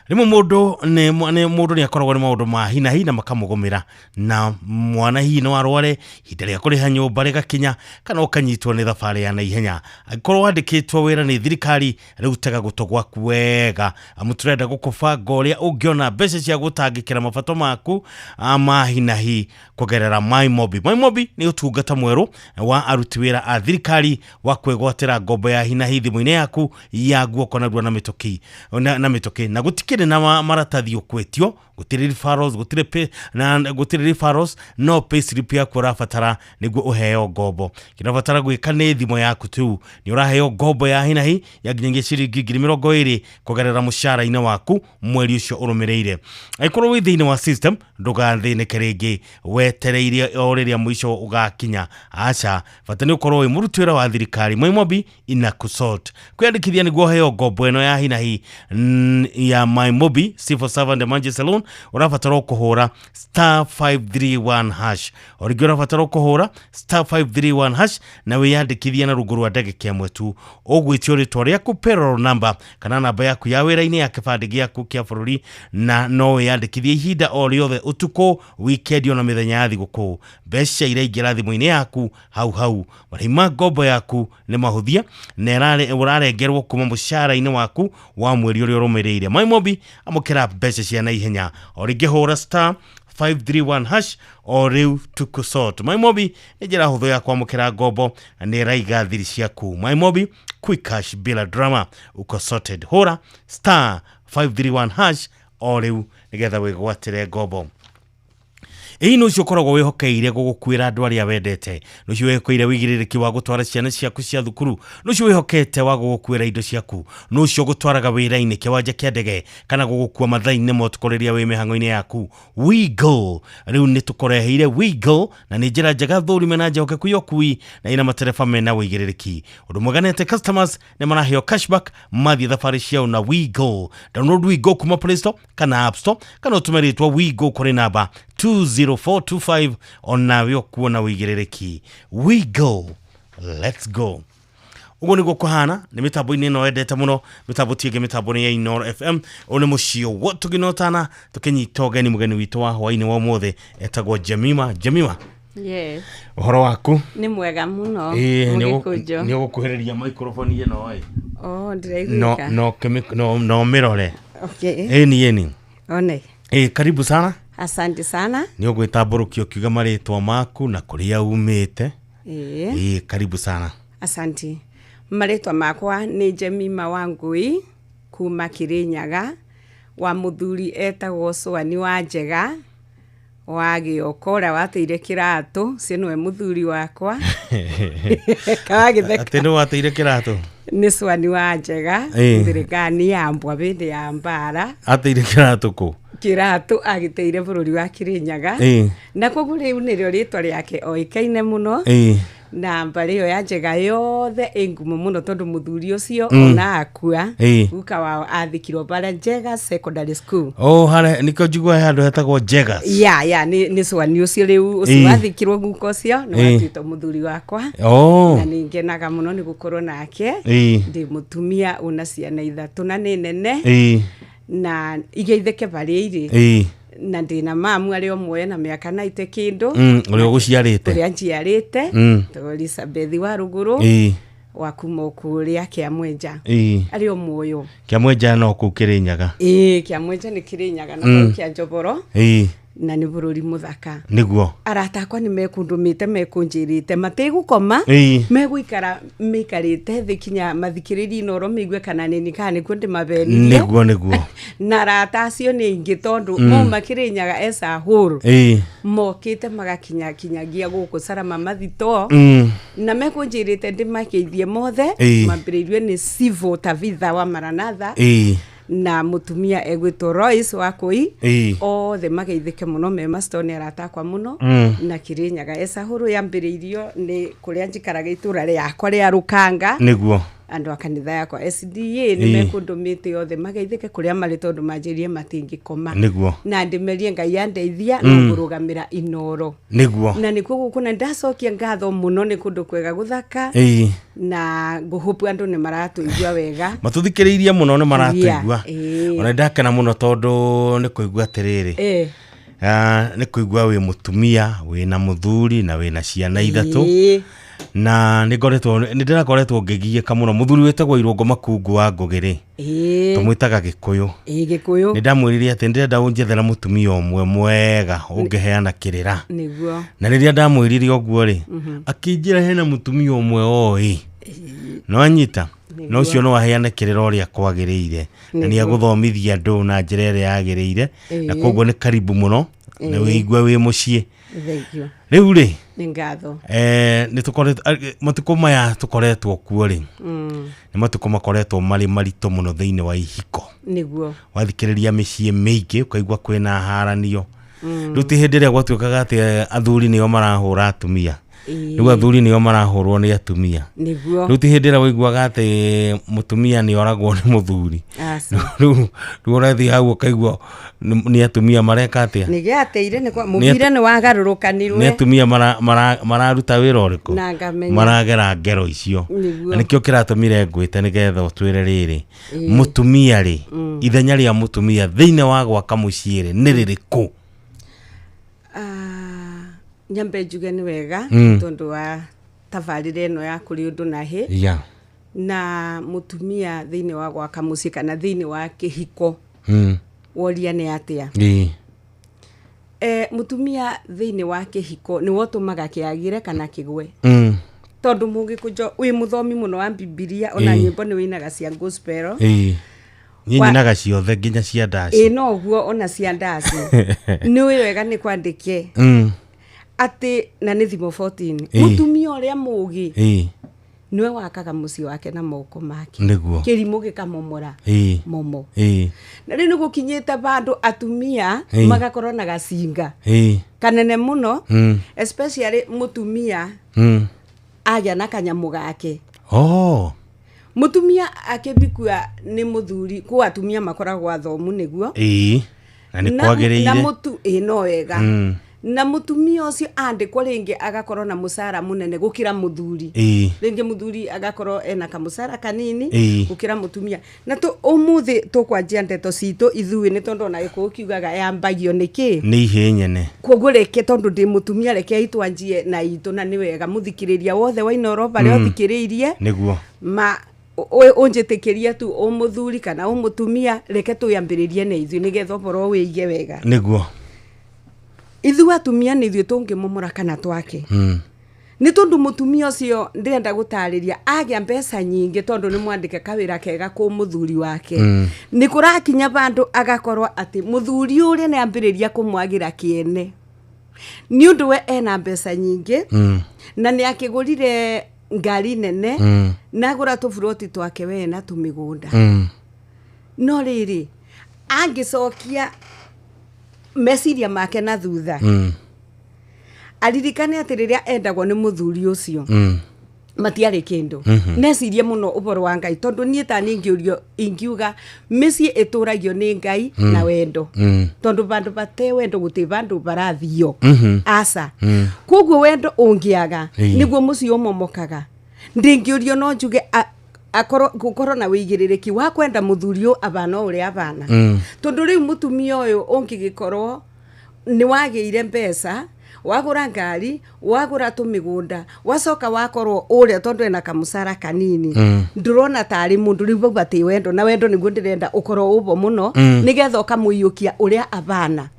Rĩmwe mũndũ nĩ mũndũ nĩ akoragwo nĩ maũndũ ma hi na hi na makamũgũmĩra, na mwana hihi no arware, ihinda rĩa kũrĩha nyũmba rĩgakinya, kana ũkanyitwo nĩ thabarĩ ya naihenya. Angĩkorwo wandĩkĩtwo wĩra nĩ thirikari, rĩu tega gũtũ gwaku wega, amu tũrenda gũkũbanga ũrĩa ũngĩona mbeca cia gũtangĩkĩra mabato maku ma hi na hi kũgerera MyMobi. MyMobi nĩ ũtungata mwerũ wa aruti wĩra a thirikari wa kwĩgwatĩra ngombo ya hi na hi thimũ-inĩ yaku ya guoko narua na mĩtũkĩ na mĩtũkĩ, na gũtikĩrĩ na maratathi ũkwĩtio, gũtirĩ referrals, gũtirĩ pay, na gũtirĩ referrals, no payslip yaku ũrabatara nĩguo ũheo ngombo. Kĩrĩa ũrabatara gwĩka nĩ thimũ yaku tu, nĩ ũraheo ngombo ya hi na hi ya nginyagia ciringi 20,000 kũgerera mũcara-inĩ waku mweri ũcio ũrũmĩrĩire. Angĩkorwo wĩ thĩinĩ wa system, ndũgathĩnĩke rĩngĩ wetereire o rĩrĩa mũico ũgakinya. Aca, bata nĩ ũkorwo wĩ mũruti wĩra wa thirikari. MyMobi ina kusort. Kwĩyandĩkithia nĩguo ũheo ngombo ĩno ya hi na hi ya MyMobi Civil Servant Emergency Saloon, ũrabatara kũhũra *531#. O rĩngĩ, ũrabatara kũhũra *531# na wĩyandĩkithie na rungu rwa ndagĩka ĩmwe tu. Ũgwĩtio rĩtwa rĩaku, payroll number kana namba yaku ya wĩra-inĩ ya kĩbandĩ gĩaku kĩa bũrũri, na no wĩyandĩkithie ihinda o rĩothe, ũtukũ, weekend, ona mĩthenya ya thigũkũ. Mbeca iraingĩra thimũ-inĩ yaku hau hau. Marĩhi ma ngombo yaku nĩ mahũthie na ũrarengerwo kuma mũcara-inĩ waku wa mweri ũrĩa ũrũmĩrĩire. MyMobi, amũkĩra mbeca cia naihenya. O rĩngĩ, hũra *531# o rĩu tukusort. MyMobi nĩ njĩra hũthũ ya kwamũkĩra ngombo na nĩ ĩraiga thiri ciaku. MyMobi, quick cash bila drama, uko sorted. Hũra *531# o rĩu nĩgetha wĩgwatĩre ngombo. Ĩĩ nĩ ũcio ũkoragwo wĩhokeire gũgũkuĩra andũ arĩa wendete, nĩ ũcio wĩhokeire wĩigĩrĩrĩki wa gũtwara ciana ciaku cia thukuru, nĩ ũcio wĩhokete wa gũgũkuĩra indo ciaku, nĩ ũcio ũgũtwaraga wĩra-inĩ, kĩwanja kĩa ndege, kana gũgũkua mathaa-inĩ ma ũtukũ rĩrĩa wĩ mĩhang'o-inĩ yaku. WeGo rĩu nĩ tũkũreheire WeGo, na nĩ njĩra njega thũrime na njokeku ya ũkui na ĩna matereba mena wĩigĩrĩrĩki. Ũndũ mwega nĩ atĩ customers nĩ maraheo cashback mathiĩ thabarĩ ciao na WeGo. Download WeGo kuma Play Store kana App Store, kana ũtũme rĩtwa WeGo kũrĩ namba 20425, onawe ũkuona wĩigĩrĩrĩki. WeGo, let's go. Ũguo nĩguo kũhana nĩ mĩtambo-inĩ ĩno wendete mũno, mĩtambo ti ĩngĩ, mĩtambo nĩ ya Inooro FM. Ũyũ nĩ mũciĩ wa tũgĩnotana tũkĩnyita ũgeni mũgeni witũ wa hwaĩ-inĩ wa ũmũthĩ etagwo Jemima. Jemima, Yes. ũhoro waku? Nĩ mwega mũno. Ĩĩ, Mũgĩkũnjo. nĩ ũgũkuhĩrĩria microphone ĩno ĩ. Oh, No ndĩraiguĩka. no no no mĩrore. Okay. Ĩni ĩni. One. Ĩĩ, karibu sana. Asante sana. Nĩ ũgwĩtambũrũkia ũkiuga marĩtwa maku na kũrĩa umĩte. Ĩĩ. Ĩĩ, karibu sana. Asante. Marĩtwa makwa nĩ Jemima Wangui kuma Kĩrĩnyaga, wa mũthuri etagwo Cwani wa Njega wa Gĩoko, ũrĩa wateire kĩratũ, ũcio nĩwe mũthuri wakwa. Kawagĩtheka. Atĩ nĩ wateire kĩratũ? Nĩ Cwani wa Njega, Ĩĩ. thirikari ya mbwa hĩndĩ ya mbara. Ateire kĩratũ kũ? Kĩratũ agĩteire bũrũri wa Kĩrĩnyaga. Ĩĩ. Na koguo rĩu nĩrĩo rĩtwa rĩake oĩkaine mũno. Ĩĩ. Na mbarĩ ĩyo ya Njega yothe ĩ ngumo mũno tondũ mũthuri ũcio ona akua, Ĩĩ. guka wao athikirwo bara Njega Secondary School. Oh, harĩa nĩkĩo njiguaga he handũ hetagwo Njegas. Ya nĩ Cwani ũcio rĩu ũcio Ĩĩ. wathikirwo guka ũcio nĩ Ĩĩ. watuĩtwo mũthuri wakwa. Oh. Na nĩ ngenaga mũno nĩ gũkorwo nake. Ĩĩ. Ndĩ mũtumia ũna ciana ithatũ na nĩ nene. Ĩĩ. Na igeithĩke barĩa irĩ. Ĩĩ. Na ndĩna mamu arĩ o muoyo na mĩaka 90 kĩndũ. Ũrĩa ũgũciarĩte. Ũrĩa njiarĩte. Tondũ Elizabeth wa Rũgũrũ. Ĩĩ. Wa kuma o kũrĩa Kĩamwenja. Ĩĩ. Arĩ o muoyo. Kĩamwenja no kũu Kĩrĩnyaga. Ĩĩ, Kĩamwenja nĩ Kĩrĩnyaga na kũu kĩa Njoboro. Ĩĩ. Na nĩ bũrũri mũthaka. Nĩguo. Arata akwa nĩ mekũndũmĩte, mekũnjĩrĩte matigũkoma, Ĩĩ. megũikara maikarĩte thĩ kinya mathikĩrĩrie Inooro maigue kana nĩni kana nĩkuo ndĩmabenirie. Nĩguo nĩguo. Na arata acio nĩ aingĩ tondũ mauma Kĩrĩnyaga as a whole. Ĩĩ. Mokĩte magakinya kinyagia gũkũ Salama mathito. Na mekũnjĩrĩte ndĩmakeithie mothe. Ĩĩ. Mambĩrĩirio nĩ Sivo Tavitha wa Maranatha. Ĩĩ. Na mũtumia egwĩtwo Royce wa Kũi. Ĩĩ. Othe mageithĩke mũno me masto nĩ arata akwa mũno. Na Kĩrĩnyaga Esahũrũ yambĩrĩirio nĩ kũrĩa njikaraga itũra rĩakwa rĩa Rũkanga. Nĩguo. Andũ a kanitha yakwa SDA nĩ mekũndũmĩte othe mageithĩke kũrĩa marĩ tondũ manjĩrire matingĩkoma. Nĩguo. Na ndĩmerie Ngai andeithia no ngũrũgamĩra Inooro. Nĩguo. Na nĩkuo gũkũ na ndacokia ngatho mũno nĩ kũndũ kwega gũthaka. Ĩĩ. Na ngũhũpu andũ nĩ maratũigua wega. Matũthikĩrĩirie mũno nĩ maratũigua. Ĩĩ. Ona ndakena mũno tondũ nĩ kũigua atĩrĩrĩ. Ĩĩ. Nĩ kũigua wĩ mũtumia, wĩna mũthuri na wĩna ciana ithatũ. Ĩĩ. Na nĩ ngoretwo nĩ ndĩrakoretwo ngĩgiĩka mũno. Mũthuri wĩtagwo Irũngũ Makungu wa Ngũgĩ rĩ. Ĩĩ. Tũmwĩtaga Gĩkũyũ. Ĩĩ, Gĩkũyũ. Nĩ ndamwĩrire atĩ ndĩrenda ũnjethera mũtumia ũmwe mwega ũngĩheana kĩrĩra. Nĩguo. Na rĩrĩa ndamwĩrire ũguo rĩ, akĩnjĩra hena mũtumia ũmwe oĩ. No anyita. No ũcio no aheane kĩrĩra ũrĩa kwagĩrĩire. Na nĩ Nĩguo. egũthomithia andũ na njĩra ĩrĩa yagĩrĩire. Na Ĩĩ. koguo nĩ karibu mũno. Na Ĩĩ. wĩigue wĩ mũciĩ. Thank you. Rĩu rĩ, Nĩ ngatho. Nĩ tũkoretwo matukũ maya tũkoretwo kuo rĩ, nĩ matukũ makoretwo marĩ maritũ mũno thĩinĩ wa ihiko. Nĩguo. Wathikĩrĩria mĩciĩ mĩingĩ ũkaigua kwĩna haranio. Rĩu ti hĩndĩ ĩrĩa gwatuĩkaga atĩ athuri nĩo marahũra atumia. Ĩĩ. Rĩu athuri nĩo marahũrwo nĩ atumia. Nĩguo. Rĩu ti hĩndĩ ĩrĩa waiguaga atĩ mũtumia nĩ oragwo nĩ mũthuri. Aca. Rĩu ũrathiĩ hau ũkaigua nĩ atumia mareka atĩa? Nĩ gĩateire nĩ kwa Nĩ mũbira nĩ wagarũrũkanirwe. Nĩ atumia mararuta wĩra ũrĩkũ? Na ngamenya. Maragera ngero icio. Nĩguo. Na nĩkĩo kĩratũmire ngwĩte nĩgetha ũtwĩre rĩrĩ. Ĩĩ. Mũtumia rĩ, ithenya rĩa mũtumia thĩinĩ wa gwaka mũciĩ rĩ, nĩ rĩrĩkũ? Nyambe njuge nĩ wega tondũ wa tabarĩra ĩno ya kũrĩ ũndũ na hĩ. Yeah. Na mũtumia thĩinĩ wa gwaka mũciĩ kana thĩinĩ wa kĩhiko. Woria nĩ atĩa? Ĩĩ. Mũtumia thĩinĩ wa kĩhiko nĩwe ũtũmaga kĩagĩre kana kĩgwe. Tondũ mũgĩkũnjo wĩ mũthomi mũno wa Bibilia ona Ĩĩ. nyĩmbo nĩ wĩinaga cia gospel. Ĩĩ. Niĩ nyinaga ciothe nginya cia ndaci. Ĩ no ũguo ona cia ndaci nĩ ũĩ wega nĩ kwandĩke atĩ na nĩ thimo 14. Mũtumia ũrĩa mũgĩ nĩwe wakaga mũciĩ wake na moko make. Nĩguo. Kĩrimũ gĩkamomora momo. Na rĩu nĩ gũkinyĩte bandũ atumia magakorwo na gacinga kanene mũno, especially mũtumia agĩa na kanyamũ gake. Oh. Mũtumia akĩbikua nĩ mũthuri, kũ atumia makoragwo athomu nĩguo. Ĩĩ, na nĩ Na kwagĩrĩire. Mũtu ĩ no wega. Na mũtumia ũcio andĩkwo rĩngĩ agakorwo na mũcara mũnene gũkĩra mũthuri. Rĩngĩ mũthuri agakorwo ena kamũcara kanini gũkĩra mũtumia. Na tũ ũmũthĩ tũkwanjia ndeto citũ ithuĩ nĩ tondũ ona gĩkũyũ kiugaga yambagio nĩ kĩ? Nĩ ihĩĩ nyene. Koguo reke tondũ ndĩ mũtumia rekei twanjie na itũ, na nĩ wega mũthikĩrĩria wothe wa Inooro barĩa ũthikĩrĩirie Nĩguo. Ma ũnjĩtĩkĩrie tu ũ mũthuri kana ũ mũtumia, reke twĩambĩrĩrie na ithuĩ nĩgetha ũhoro wĩige wega. Nĩguo. Ithuĩ atumia nĩ ithuĩ tũngĩmomora kana twake. Nĩ tondũ mũtumia ũcio ndĩrenda gũtarĩria agĩa mbeca nyingĩ tondũ nĩ mwandĩke kawĩra kega kũ mũthuri wake. Nĩ kũrakinya bandũ agakorwo atĩ mũthuri ũrĩa nĩ ambĩrĩria kũmwagĩra kĩene nĩ ũndũ we ena mbeca nyingĩ na nĩ akĩgũrire ngari nene na agũra tũburoti twake we na tũmĩgũnda. No rĩrĩ angĩcokia meciria make na thutha aririkane atĩ rĩrĩa endagwo nĩ mũthuri ũcio matiarĩ kĩndũ. Necirie mũno ũhoro wa Ngai tondũ niĩ ta niĩ ingĩũrio ingiuga mĩciĩ ĩtũragio nĩ Ngai na wendo. Tondũ bandũ bate wendo gũtirĩ bandũ barathio. Aca. Koguo wendo ũngĩaga nĩguo mũciĩ ũmomokaga. Ndingĩũrio no njuge akorwo gũkorwo na wĩigĩrĩrĩki wa kwenda mũthuri ũyũ abana o ũrĩa abana. Tondũ rĩu mũtumia ũyũ ũngĩgĩkorwo nĩ wagĩire mbeca, wagũra ngari, wagũra tũmĩgũnda, wacoka wakorwo ũrĩa tondũ ena kamũcara kanini, ndũrona tarĩ mũndũ rĩu bau batĩ wendo, na wendo nĩguo ndĩrenda ũkorwo ũbo mũno nĩgetha ũkamũiyũkia ũrĩa abana.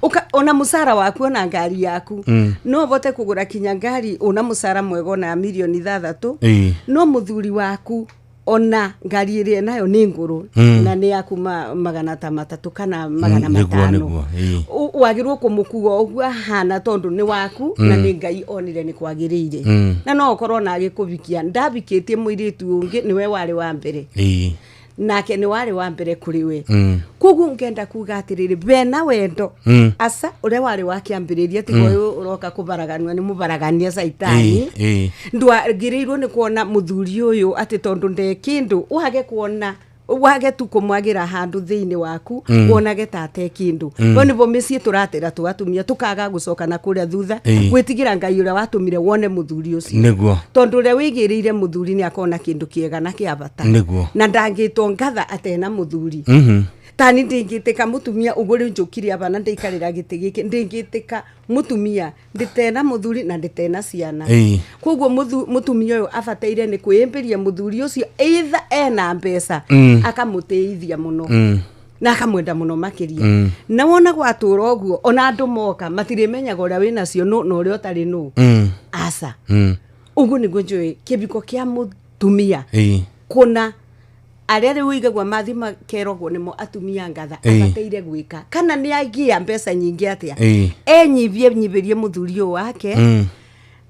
Uka, ona mũcara waku ona ngari yaku no ũvote kũgũra kinya ngari una mũcara mwega ona mirioni 6 no mũthuri waku ona ngari ĩrĩa nayo nĩ ngũrũ na nĩ ya kuma 300 kana magana Nĩguo, 500. nĩguo, ĩĩ. Wagĩrĩirwo kũmũkua ũguo ahana tondũ nĩ waku na nĩ Ngai onire nĩ kwagĩrĩire. Na no ũkorwo na agĩkũbikia ndabikĩtie mũirĩtu ũngĩ, nĩwe warĩ wa mbere nake nĩ warĩ wa mbere kũrĩ we. Koguo ngenda kuga atĩrĩrĩ bena wendo aca ũrĩa warĩ wa kĩambĩrĩria tiga ũyũ ũroka kũbaraganua nĩ mũbaragania caitani. Ndwagĩrĩirwo nĩ kuona mũthuri ũyũ atĩ tondũ nde kĩndũ wage kuona wage tu kũmwagĩra handũ thĩinĩ waku wonage ta ate kĩndũ. No nĩbo mĩciĩ tũratera tũ atumia tũkaga gũcoka na kũrĩa thutha gwĩtigĩra Ngai ũrĩa watũmire wone mũthuri ũcio. Nĩguo. Tondũ ũrĩa wĩigĩrĩire mũthuri nĩ akona kĩndũ kĩega na kĩa bata. Nĩguo. Na ndangĩtwo ngatha atena mũthuri. Tani ndingĩtĩka mũtumia ũguo rĩu njũkire aba na ndĩikarĩra gĩtĩ gĩkĩ, ndingĩtĩka mũtumia ndĩtena mũthuri na ndĩtena ciana. Koguo mũtumia ũyũ abataire nĩ kwĩyĩmbĩria mũthuri ũcio either ena mbeca akamũtĩithia mũno na akamwenda mũno makĩria. Na wona gwatũra ũguo ona andũ moka matirĩmenyaga ũrĩa wĩnacio nũ na ũrĩa ũtarĩ nũ. Aca. Ũguo nĩguo njũĩ kĩbiko kĩa mũtumia kũna arĩa rĩu igagua mathi makerogwo nĩmo atumia ngatha abataire gwĩka kana nĩ agĩa mbeca nyingĩ atĩa enyibie nyibĩrie mũthuri ũyũ wake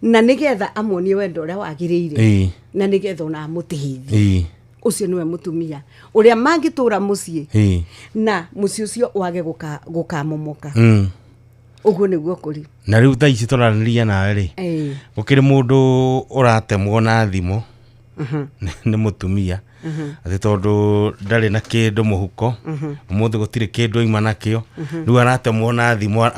na nĩgetha amuonie wendo ũrĩa wagĩrĩire na nĩgetha ona amũtĩithie. Ũcio nĩwe mũtumia ũrĩa mangĩtũra mũciĩ na mũciĩ ũcio wage gũkamomoka. Ũguo nĩguo kũrĩ. Na rĩu thaa ici tũraranĩria nawe rĩ, gũkĩrĩ mũndũ ũratemwo na thimũ nĩ mũtumia atĩ tondũ ndarĩ na kĩndũ mũhuko, ũmũthĩ gũtirĩ kĩndũ aima nakĩo, rĩu aratemwo na thimũ,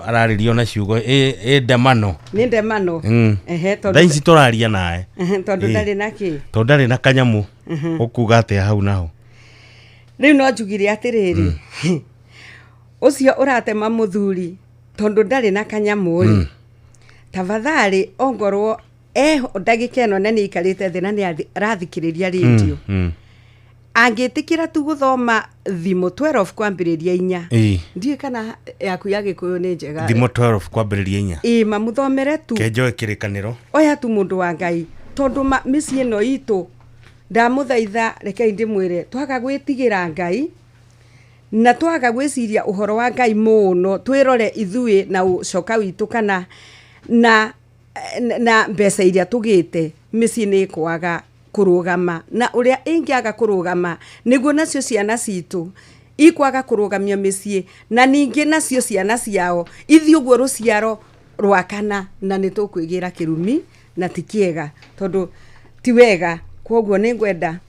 ararĩrio na ciugo ĩ ndemano. Nĩ ndemano. Ehe, tondũ Thaa ici tũraria nawe tondũ ndarĩ na kĩ? Tondũ ndarĩ na kanyamũ. Ũkuga atĩa hau naho? Rĩu no njugire atĩrĩrĩ, ũcio ũratema mũthuri tondũ ndarĩ na kanyamũ rĩ, tafadhali ongorwo eho ndagĩka ĩno na nĩ aikarĩte thĩ na nĩ arathikĩrĩria rĩndiũ, angĩtĩkĩra tu gũthoma thimũ 12 kwambĩrĩria 4. Ndiũĩ kana yaku ya gĩkũyũ nĩ njega. Thimũ 12 kwambĩrĩria 4. Ĩĩ, mamũthomere tu. Kenjoe kĩrĩkanĩro. Oya tu mũndũ wa Ngai tondũ mĩciĩ ĩno itũ Ndamũthaitha, rekei ndĩmwĩre, twaga gwĩtigĩra Ngai na twaga gwĩciria ũhoro wa Ngai mũno, twĩrore ithuĩ na ũcoka witũ kana na mbeca iria tũgĩte, mĩciĩ nĩ ĩkwaga kũrũgama. Na ũrĩa ĩngĩaga kũrũgama, nĩguo nacio ciana citũ ikwaga kũrũgamia mĩciĩ, na ningĩ nacio ciana ciao ithiĩ ũguo rũciaro rwa kana, na nĩ tũkwĩgĩra kĩrumi na ti kĩega, tondũ ti wega. Koguo nĩ ngwenda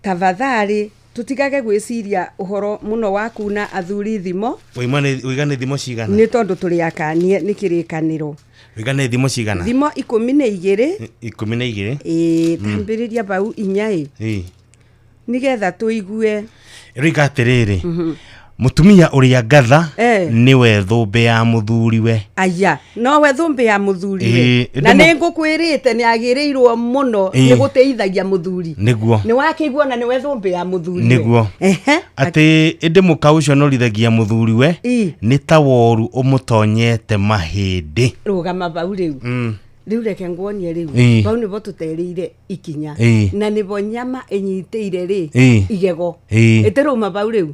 tafadhali tũtigage gwĩciria ũhoro mũno wa kuna athuri thimo. Ũiga nĩ thimo cigana? Nĩ tondũ tũrĩ akanie nĩ kĩrĩkanĩro. Ũiga nĩ thimo cigana? Thimo 12. 12. Ĩĩ, tambĩrĩria bau 4 ĩ, nĩgetha tũigue. Ĩroiga atĩrĩrĩ, mũtumia ũrĩa ngatha nĩwe thũmbĩ ya mũthuriwe. Aya, nowe thũmbĩ ya mũthuriwe. Ĩĩ, Na nĩ ngũkwĩrĩte nĩ agĩrĩirwo mũno nĩ gũteithagia mũthuri. Nĩguo. Nĩ wakĩigua na nĩwe thũmbĩ ya mũthuriwe. Nĩguo. Atĩ ĩndĩ mũka ũcio ũnorithagia mũthuriwe nĩ ta woru ũmũtonyete mahĩndĩ. Rũgama bau rĩu. Rĩu reke nguonie rĩu. Bau nĩbo tũterĩire ikinya. Na nĩbo nyama ĩnyitĩire rĩ, igego. Ĩtĩrũma bau rĩu.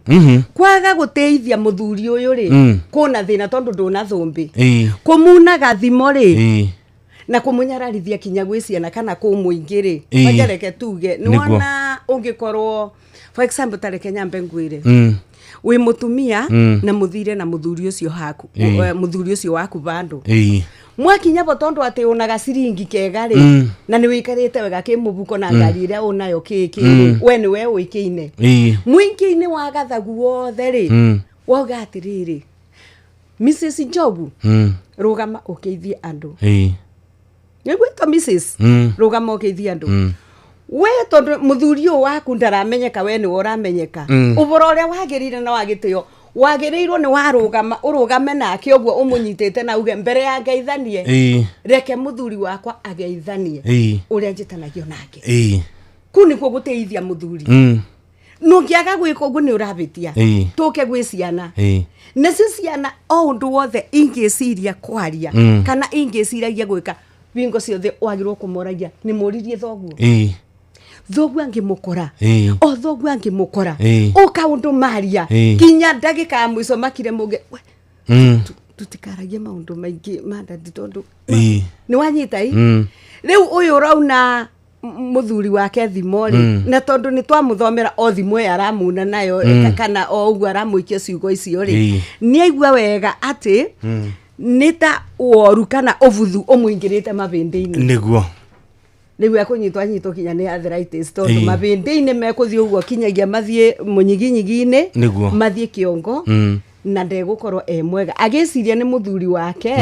Kwaga gũteithia mũthuri ũyũ rĩ, kũna thĩna tondũ ndũna thũmbĩ. Kũmunaga thimo rĩ, na kũmũnyararithia kinya gwĩ ciana kana kũ mũingĩ rĩ. Kwanja reke tuge nĩ wona ũngĩkorwo, for example, ta reke nyambe ngwĩre, wĩ mũtumia na mũthire na mũthuri ũcio haku, mũthuri ũcio waku bandũ, mwakinya bo tondu ati unaga ciringi kega ri, na ni wikarite wega ki mubuko na ngari iria unayo ki ki ri, we ni we uikine mwingi-ini wa gathagu wothe ri, wauga atiriri, Mrs Njogu, rugama ukeithie andu. Nĩgwĩtwo Mrs, rũgama ũgeithie andũ. We tondũ mũthuri ũyũ waku ndaramenyeka, we nĩwe ũramenyeka. Ũboro ũrĩa wagĩrĩire na wagĩtĩo wagĩrĩirwo nĩ warũgama, ũrũgame nake ũguo ũmũnyitĩte na uge mbere ya ngeithanie, reke mũthuri wakwa ageithanie ũrĩa njĩtanagio nake. Kũu nĩkuo gũteithia mũthuri. Nũngĩaga gwĩka ũguo nĩ ũrabĩtia. Tũke gwĩ ciana. Nacio ciana o ũndũ wothe ingĩciria kwaria kana ingĩciragia gwĩka, bingo ciothe wagĩrĩirwo kũmoragia, nĩ mũririe thoguo? Thoguo angĩmũkora, o thoguo angĩmũkora, o kaũndũ maria, kinya ndagĩka ya mũico makire mũge, "We, tutikaragie maũndũ maingĩ ma dadi tondũ nĩ wanyita i." Rĩu ũyũ ũrauna mũthuri wake thimo rĩ, na tondũ nĩ twamũthomera o thimo ĩyo aramuna nayo, kana o ũguo aramũikia ciugo icio rĩ, nĩ aigua wega atĩ nĩ ta woru kana ũbuthu ũmũingĩrĩte mabĩndĩ-inĩ. Nĩguo. Rĩu ekũnyitwo anyitwo kinya nĩ arthritis tondũ mabĩndĩ-inĩ mekũthiĩ ũguo kinyagia mathiĩ mũnyiginyigi-inĩ, mathiĩ kĩongo, na ndegũkorwo e mwega agĩciria nĩ mũthuri wake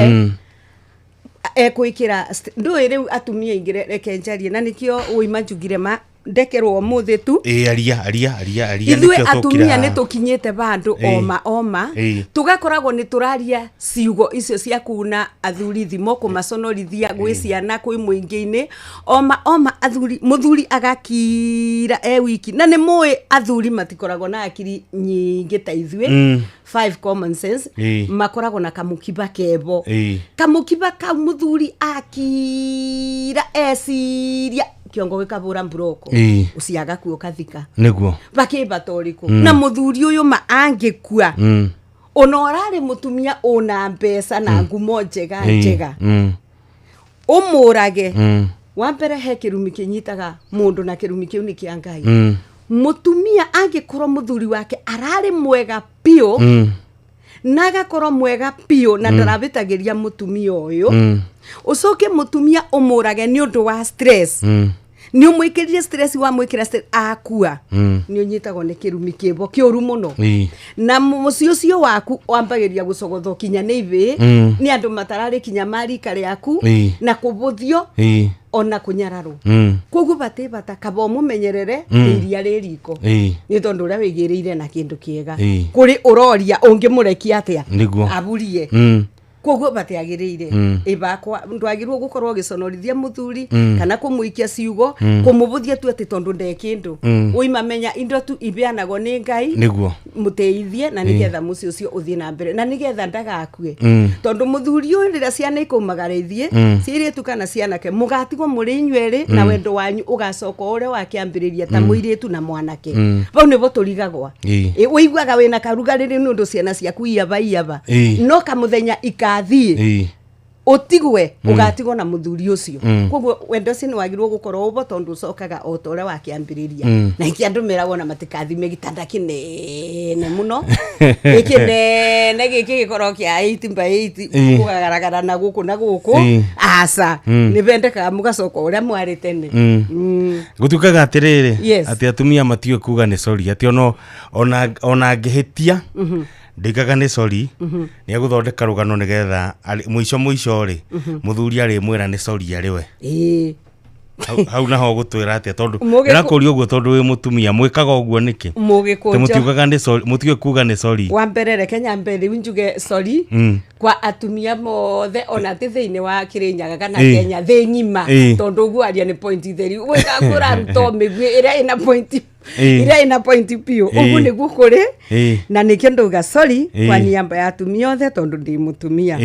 ekwĩkĩra ndũĩ rĩu atumia aingĩ reke njarie, na nĩkĩo ũima njugire ma ndekerwo ũmũthĩ tu. Ĩĩ, aria aria aria aria. Ithuĩ Nĩkĩo tũkira atumia haha. nĩ tũkinyĩte bandũ oma oma, tũgakoragwo nĩ tũraria ciugo icio cia kuna athuri thimo, kũmaconorithia gwĩ ciana, kwĩ mũingĩ-inĩ, oma oma athuri, mũthuri agakira e wiki, na nĩ mũĩ athuri matikoragwo na akiri nyingĩ ta ithuĩ, five common sense, makoragwo na kamukiba kebo. Kamukiba kau muthuri akira eciria kiongo gĩkabũra mburoko, ũciaga kuo kathika bakĩmbata ũrĩkũ. Na mũthuri ũyũ ma angĩkua, ona ũrarĩ mũtumia ũna mbeca na ngumo njega njega, ũmũrage, wa mbere he kĩrumi kĩnyitaga mũndũ, na kĩrumi kĩu nĩ kĩa Ngai. Mũtumia angĩkorwo mũthuri wake ararĩ mwega biũ, na agakorwo mwega biũ na ndarabĩtagĩria mũtumia ũyũ, ũcoke mũtumia ũmũrage nĩ ũndũ wa stress, nĩ ũmwĩkĩrire stress, wamwĩkĩra stress akua, nĩ ũnyitagwo nĩ kĩrumi kĩbo kĩũru mũno, na mũciĩ ũcio waku wambagĩria gũcogothwo kinya nĩ ibĩ, nĩ andũ matararĩ kinya marika rĩaku, na kũbũthio, ona kũnyararwo. Koguo batĩ bata kaba ũmũmenyerere iria rĩ riko, nĩ tondũ ũrĩa wĩgĩrĩire na kĩndũ kĩega, kũrĩ ũroria ũngĩmũrekia atĩa aburie. Koguo batiagĩrĩire. Ĩbakwa ndwagĩrĩirwo gũkorwo ũgĩconorithia mũthuri kana kũmũikia ciugo, kũmũbũthia tu atĩ tondũ nde kĩndũ. Ũimamenya indo tu ibeanagwo nĩ Ngai. Mũteithie na nĩgetha mũciĩ ũcio ũthiĩ na mbere na nĩgetha ndagakue, tondũ mũthuri ũyũ rĩrĩa ciana ikumagara ithiĩ, ciairĩtu kana cianake, mũgatigwo mũrĩ inyuerĩ na wendo wanyu ũgacoka o ũrĩa wakĩambĩrĩria ta mũirĩtu na mwanake. Vau nĩvo tũrigagwa. Ũiguaga wĩna karugarĩ nĩ ũndũ ciana ciaku iaba iaba, no kamũthenya ikathiĩ, ũtigwe, ũgatigwo na mũthuri ũcio. Koguo wendo ũcio nĩ wagĩrĩirwo gũkorwo ũbo tondũ ũcokaga o ta ũrĩa wakĩambĩrĩria. Na ikĩ andũ meragwo na matikathime gĩtanda kĩnene mũno, gĩkĩnene gĩkĩ gĩkorwo kĩa 8 by 8, kũgaragara na gũkũ na gũkũ. Aca, nĩ vendekaga mũgacoka ũrĩa mwarĩ tene. Gũtuĩkaga atĩrĩrĩ, atĩ atumia matiũĩ kuga nĩ sorry, atĩ ona angĩhĩtia ndĩkaga nĩ sorry, nĩ egũthondeka rũgano nĩgetha mũico mũico rĩ, mũthuri arĩmwĩra nĩ sorry arĩ we. Hau naho gũtwĩra atĩa, tondũ ndĩrakũria ũguo tondũ wĩ mũtumia, mwĩkaga ũguo nĩkĩ? Atĩ Mũgĩkũnjo. Mũtiugaga nĩ sorry, mũtiũĩ kuga nĩ sorry. Wa mbere, reke nyambe rĩu njuge sorry kwa atumia mothe, ona ti thĩinĩ wa Kĩrĩnyaga kana Kenya thĩ ng'ima, tondũ ũguo aria nĩ point theri wĩka kũraruta mĩguĩ ĩrĩa ĩna point, ĩrĩa ĩna point biũ. Ũguo nĩguo kũrĩ, na nĩkĩo ndauga sorry kwa niaba ya atumia othe, tondũ ndĩ mũtumia.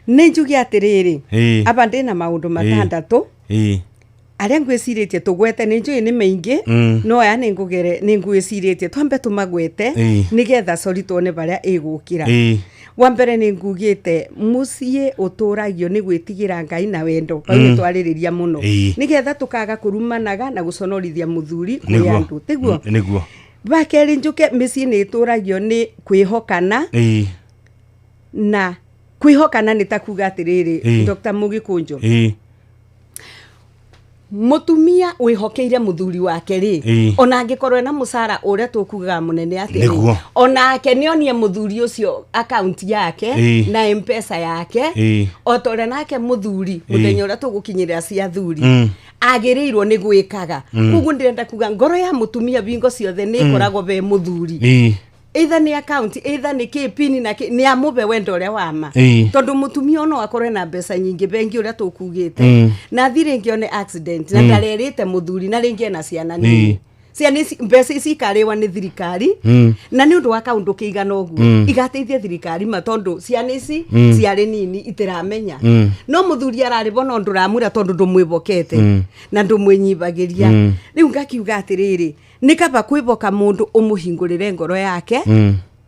Nĩ njuge atĩrĩrĩ, aba ndĩna maũndũ matandatũ arĩa ngwĩcirĩtie tũgwete. Nĩ njũĩ nĩ maingĩ, no aya nĩ ngũgere nĩ ngwĩcirĩtie twambe tũmagwete, nĩgetha sorry tuone barĩa ĩgũkĩra. Wa mbere, nĩ ngugĩte mũciĩ ũtũragio nĩ gwĩtigĩra Ngai na wendo. Bau nĩ twarĩrĩria mũno, nĩgetha tũkaga kũrumanaga na gũconorithia mũthuri kwĩ andũ, tiguo? Nĩguo. Wa kerĩ, njuke mĩciĩ nĩ ĩtũragio nĩ kwĩhokana. Na kwĩhokana nĩ ta kuga atĩrĩrĩ, Dr. Mũgĩkũnjo, Mũtumia wĩhokeire mũthuri wake rĩ, ona angĩkorwo ena mũcara ũrĩa tũkugaga mũnene atĩ rĩ, onake nĩ onie mũthuri ũcio akaunti yake na Mpesa yake, o ta ũrĩa nake mũthuri mũthenya ũrĩa tũgũkinyĩrĩra cia athuri agĩrĩirwo nĩ gwĩkaga. Koguo ndĩrenda kuga ngoro ya mũtumia bingo ciothe nĩ ĩkoragwo be mũthuri, either nĩ account, either nĩ kĩ pin na kĩ, nĩ amũbe wendo ũrĩa wama. Tondũ mũtumia ono akorwo ena mbeca nyingĩ bengi ũrĩa tũkugĩte, na thi rĩngĩ one accident na ndarerĩte mũthuri, na rĩngĩ ena ciana nini, ciana ici mbeca ici ikarĩwa nĩ thirikari, na nĩ ũndũ wa kaũndũ kĩigana ũguo, igateithia thirikari ma, tondũ ciana ici ciarĩ nini itiramenya. No mũthuri ararĩbo no ndũramwĩra tondũ ndũmwĩbokete na ndũmwĩnyibagĩria. Rĩu ngakiuga atĩrĩrĩ, nĩ kaba kwĩboka mũndũ ũmũhingũrĩre ngoro yake,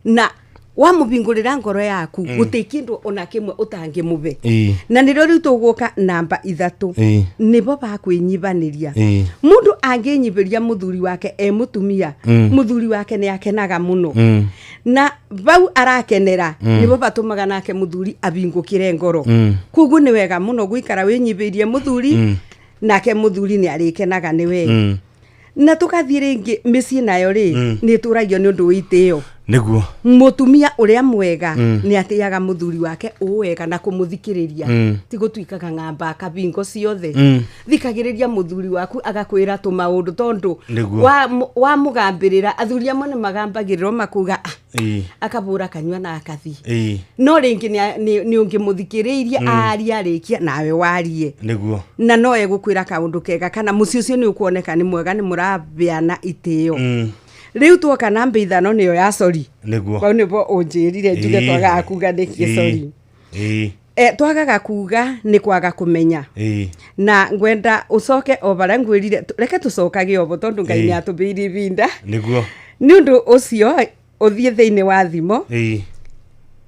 na wamũhingũrĩra ngoro yaku, gũtĩ kĩndũ ona kĩmwe ũtangĩmũbe. Na nĩrĩo rĩu tũgũka namba 3, nĩbo bakwĩnyibanĩria. Mũndũ angĩnyibĩria mũthuri wake e mũtumia, mũthuri wake nĩ akenaga mũno, na vau arakenera, nĩbo batũmaga nake mũthuri abingũkĩre ngoro. Koguo nĩ wega mũno gũikara wĩnyibĩirie mũthuri, nake mũthuri nĩ arĩkenaga nĩ we. Na tũgathiĩ rĩngĩ, mĩciĩ nayo rĩ, nĩ ĩtũragio nĩ ũndũ wa itĩo. Mũtumia ũrĩa mwega nĩ atĩaga mũthuri wake ũ wega na kũmũthikĩrĩria, ti gũtuĩkaga ng'amba kabingo ciothe. Thikagĩrĩria mũthuri waku agakwĩra tũmaũndũ, tondũ wamũgambĩrĩra, athuri amwe nĩ magambagĩrĩrwo makuga, "Ah," akabũra kanyua na akathiĩ. No rĩngĩ nĩ ũngĩmũthikĩrĩirie, aria arĩkia nawe warie, na no egũkwĩra kaũndũ kega, kana mũciĩ ũcio nĩ ũkuoneka nĩ mwega, nĩ mũrabeana itĩo. Rĩu tuoka namba 5, nĩyo ya sorry. Bau nĩbo ũnjĩrire njuge twagaga kuga nĩkĩ sorry. Twagaga kuga nĩ kwaga kũmenya, na ngwenda ũcoke o barĩa ngwĩrire, reke tũcokage obo tondũ Ngai nĩ atũbĩire ibinda. Nĩ ũndũ ũcio ũthiĩ thĩinĩ wa Thimo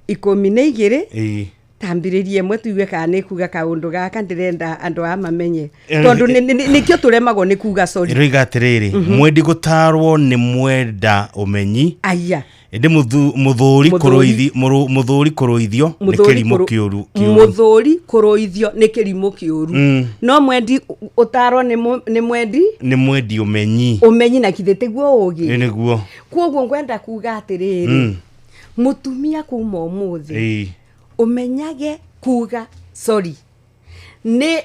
12, tambĩrĩrie ĩmwe, tuigue kana nĩ kuga kaũndũ gaka ndĩrenda andũ aya mamenye, tondũ nĩkĩo tũremagwo nĩ kuga sorry. Ĩroiga atĩrĩrĩ, mwendi gũtarwo nĩ mwenda ũmenyi, aya ĩndĩ mũthũri mũthũri kũrũithio nĩ kĩrimũ kĩũru kĩũru. Mũthũri kũrũithio nĩ kĩrimũ kĩũru, no mwendi ũtarwo nĩ mwendi nĩ mwendi ũmenyi. Ũmenyi, na kithĩ tiguo ũgĩ? Nĩguo. Koguo ngwenda kuga atĩrĩrĩ, mũtumia kuma ũmũthĩ, ũmenyage kuga sorry nĩ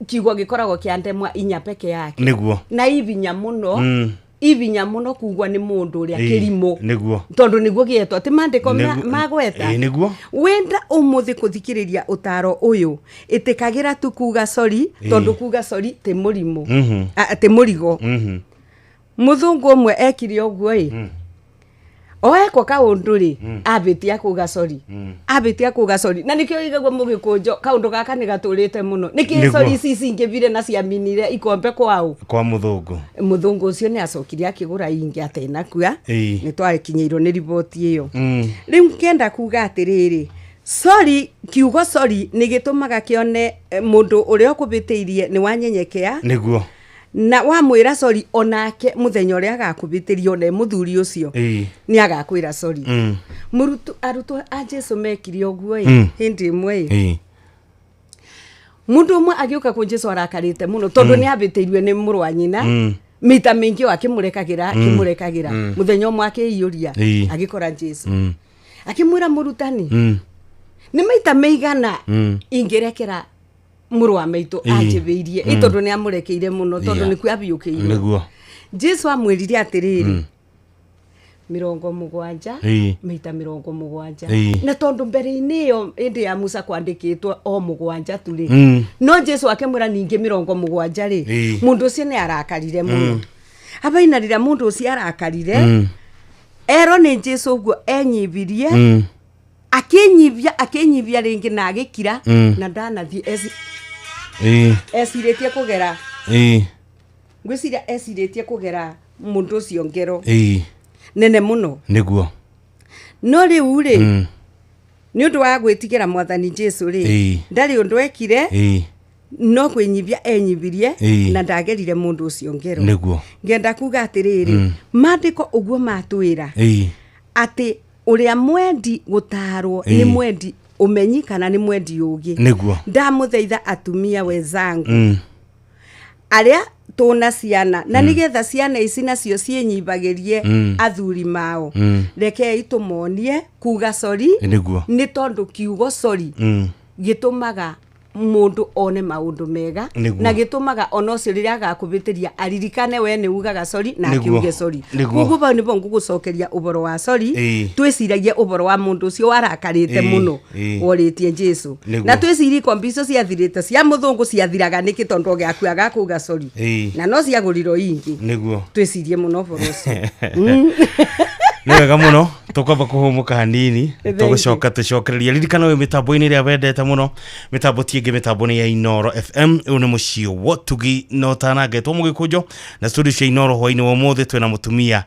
kiugo gĩkoragwo kĩa ndemwa 4 peke yake, na ibinya mũno. Ibinya mũno kugwa nĩ mũndũ ũrĩa kĩrimũ. Nĩguo. Tondũ nĩguo gĩetwo atĩ maandĩko magweta. Ĩĩ, nĩguo. Wenda ũmũthĩ kũthikĩrĩria ũtaro ũyũ, ĩtĩkagĩra tu kuga sorry, tondũ kuga sorry ti mũrimũ. Ti mũrigo. Mũthũngũ ũmwe ekire ũguo ĩ, o ekwo kaũndũ rĩ, ambĩtia kuga sorry, ambĩtia kuga sorry, na nĩkĩo igagwo mũgĩkũnjo kaũndũ gaka nĩ gatũrĩte mũno nĩkĩ. Sorry ici cingĩbire na ciaminire ikombe kwao. Kwa mũthũngũ. Mũthũngũ ũcio nĩ acokire akĩgũra ingĩ atenakua. Nĩ twakinyĩirwo nĩ riboti ĩyo. Rĩu ngenda kuga atĩrĩrĩ, sorry, kiugo sorry nĩ gĩtũmaga kĩone mũndũ ũrĩa ũkũbĩtĩirie nĩ wanyenyekea. Na wamwĩra sorry, onake mũthenya ũrĩa agakũbĩtĩria one mũthuri ũcio nĩ agakwĩra sorry. Mũrutwo, arutwo a Jesu mekire ũguo ĩ. Hĩndĩ ĩmwe ĩ, mũndũ ũmwe agĩũka kwĩ Jesu arakarĩte mũno tondũ nĩ ambĩtĩirio nĩ mũrũ wa nyina mita mĩingĩ, o akĩmũrekagĩra, akĩmũrekagĩra. Mũthenya ũmwe akĩiyũria, agĩkora Jesu, akĩmwĩra, "Mũrutani, nĩ maita meigana ingĩrekera mũrũ wa maitũ anjĩbĩirie?" Ĩ, tondũ nĩ amũrekeire mũno, tondũ nĩkuo abiũkĩirwo. Jesu amwĩrire atĩrĩrĩ, 70 maita 70. Na tondũ mbere-inĩ ĩyo hĩndĩ ya Musa kwandĩkĩtwo o 7 tu rĩ, no Jesu akĩmwĩra ningĩ 70 rĩ. Mũndũ ũcio nĩ arakarire mũno. Abaina rĩrĩa mũndũ ũcio arakarire, erwo nĩ Jesu ũguo, enyibirie, akĩnyibia, akĩnyibia rĩngĩ na agĩkira. Na ndanathiĩ ecirĩtie kũgera, ngwĩciria ecirĩtie kũgera mũndũ ũcio ngero nene mũno. No rĩu rĩ, nĩ ũndũ wa gwĩtigĩra mwathani Jesu rĩ, ndarĩ ũndũ ekire, no kwĩnyibia enyibirie na ndagerire mũndũ ũcio ngero. Ngenda kuga atĩrĩrĩ, maandĩko ũguo matwĩra atĩ ũrĩa mwendi gũtarwo nĩ mwendi ũmenyi kana nĩ mwendi ũgĩ. Ndamũthaitha atumia wenzangu, arĩa tũna ciana, na nĩgetha ciana ici nacio ciĩnyibagĩrie athuri mao, rekei tũmonie kuga sorry. Nĩ tondũ kiugo sorry gĩtũmaga mũndũ one maũndũ mega na gĩtũmaga ona ũcio rĩrĩa agakũbĩtĩria aririkane we nĩ ugaga sorry na akiuge sorry. Koguo bau nĩbo ngũgũcokeria ũboro wa sorry. Twĩciragie ũboro wa mũndũ ũcio warakarĩte mũno, worĩtie Jesu, na twĩcirie ikombe icio ciathirĩte cia mũthũngũ ciathiraga nĩkĩ, tondũ gĩakuaga kuga sorry na no ciagũrirwo ingĩ. Twĩcirie mũno ũboro ũcio. Nĩ wega mũno, tũkwamba kũhũmũka hanini. Thank you. Tũgũcoka tũcokereria. Ririkana wĩ mĩtambo-inĩ ĩrĩa wendete mũno, mĩtambo ti ĩngĩ, mĩtambo nĩ ya Inoro FM. Ũyũ nĩ mũciĩ wotugi na ũtanangetwo mũgĩkũnjo na studio cia Inoro. Hwainĩ wa ũmũthĩ twĩna mũtumia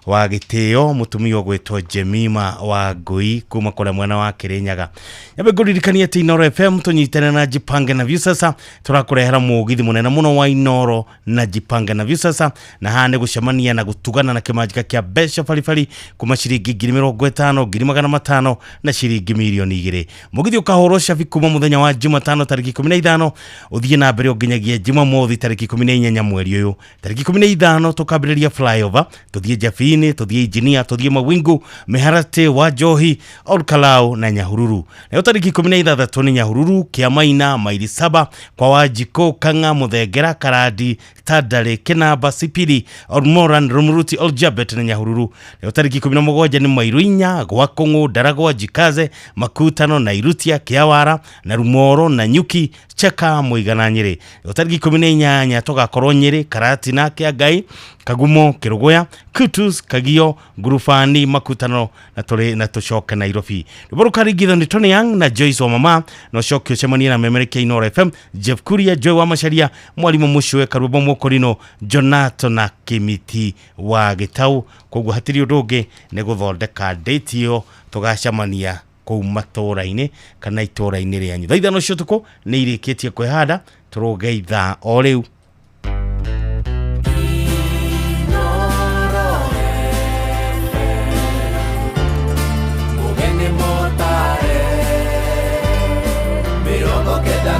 wa gĩtĩo, mũtumia ũgwĩtwo Jemima wa Ngui kuma kũrĩa mwena wa Kĩrĩnyaga. Nyambe ngũririkanie atĩ Inoro FM tũnyitane na Jipange na Viusasa tũrakũrehera mũgithi mũnene mũno wa Inoro na Jipange na Viusasa, na haha nĩ gũcemania na gũtugana na kĩmanjĩka kĩa mbeca baribari kuma ciringi 50,000, 500,000 na ciringi 2,000,000. Mũgithi ũkahũrwo cabi kuma mũthenya wa Jumatano tarĩki 15 ũthiĩ na mbere nginyagia Jumamothi tarĩki 18 mweri ũyũ. Tarĩki 15 tũkambĩrĩria flyover, tũthiĩ Jabini, tũthiĩ Injinia, tũthiĩ Mawingu, Mĩharatĩ wa Njohi, Olkalau na Nyahururu. Nayo tarĩki 16 nĩ Nyahururu, Kĩamaina, Maili Saba, kwa Wanjikũ, Kang'a, Mũthengera, Karandi, Tandale, Kĩnamba, Sipili, Olmoran, Rumuruti, Oljabet na Nyahururu. Nayo tarĩki 17 nĩ Mairu inya, Gwakũng'ũ, Ndaragwa, Jikaze, Makutano, Nairutia, Kĩawara na Rumoro na Nyuki, Cheka, Mũiga na Nyĩrĩ. Nayo tarĩki 18 tũgakorwo Nyĩrĩ, Karatina, Kĩangai, Kagumo, Kĩrũgũya, Kutus, Kagio, Ngurubani, Makutano na tũrĩ na tũcoke Nairobi. Rwĩmbo rũkaringithio nĩ Tony Young na Joyce wa Mama, na ũcoke ũcemanie na memerekia Inoro FM, Jeff Kuria, Joy wa Macharia, Mwarimũ Mũcũe, Karwĩmbo Mũkũrinũ, Jonato na Kĩmiti wa Gĩtau. Koguo hatirĩ ũndũ ũngĩ nĩ gũthondeka date ĩyo tũgacemania kũu matũũra-inĩ kana itũũra-inĩ rĩanyu. Thaa 5 cia ũtukũ nĩ irĩkĩtie kwĩhanda, tũrũge ithaa o rĩu. Mugeni motare 98.9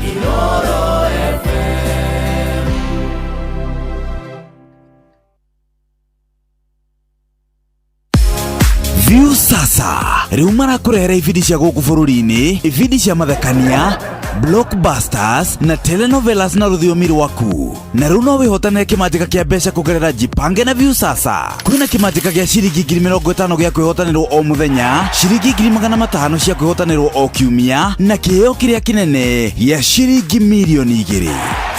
Inoro FM. View sasa rĩu marakũrehera ibindi cia gũkũ bũrũri-inĩ, ibindi cia mathekania. Blockbusters na telenovelas na rũthiomi rwaku. Na rĩu no wĩhotanĩre kĩmanjĩka kĩa mbeca kũgerera Jipange na Viusasa. Kwĩna kĩmanjĩka gĩa ciringi 50,000 gĩa kwĩhotanĩrwo o mũthenya, ciringi 500,000 cia kwĩhotanĩrwo o kiumia, na kĩheo kĩrĩa kĩnene gĩa ciringi 2 million.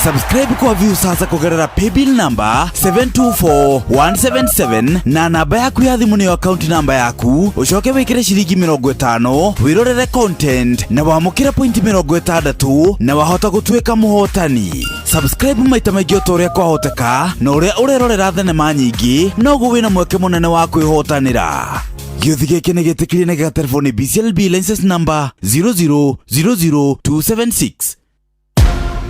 Subscribe kwa Viusasa kũgerera paybill number 724177 na namba yaku ya thimũ nĩyo account namba yaku, ũcoke wĩkĩre ciringi 50 wĩrorere content na wamũkĩre point 60 na wahota gũtuĩka mũhotani. Subscribe maita maingĩ o ta ũrĩa kwahoteka, na ũrĩa ũrerorera thenema nyingĩ noguo wĩna mweke mũnene wa kwĩhotanĩra. Gĩũthi gĩkĩ nĩ gĩtĩkĩrie na gĩgaterebo nĩ BCLB license number 0000276.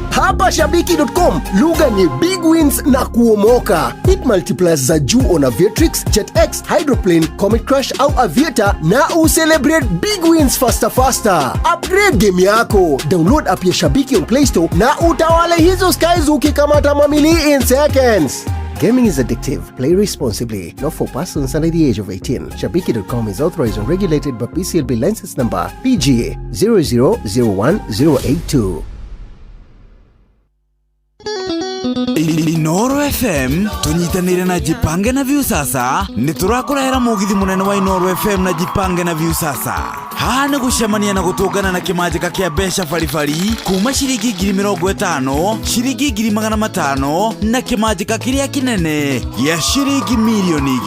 Hapa Shabiki.com lugha ni big wins na kuomoka. Hit multipliers za juu on Aviatrix, JetX, Hydroplane, Comet Crash au Aviator na ucelebrate big wins faster faster. Upgrade game yako. Download app ya Shabiki on Play Store na utawale hizo skies ukikamata mamili in seconds. Gaming is addictive. Play responsibly. Not for persons under the age of 18. Shabiki.com is authorized and regulated by BCLB license number PGA 0001082. Inoro FM tunyitanire na Jipange na Viusasa nĩ tũrakũrehera mũgithi mũnene wa Inoro FM na Jipange na Viusasa. Haha nĩ gũcemania na gũtũngana na kĩmanjĩka kĩa mbeca baribari kuma ciringi 50,000, ciringi 500,000 na kĩmanjĩka kĩrĩa kĩnene gĩa ciringi 2 million.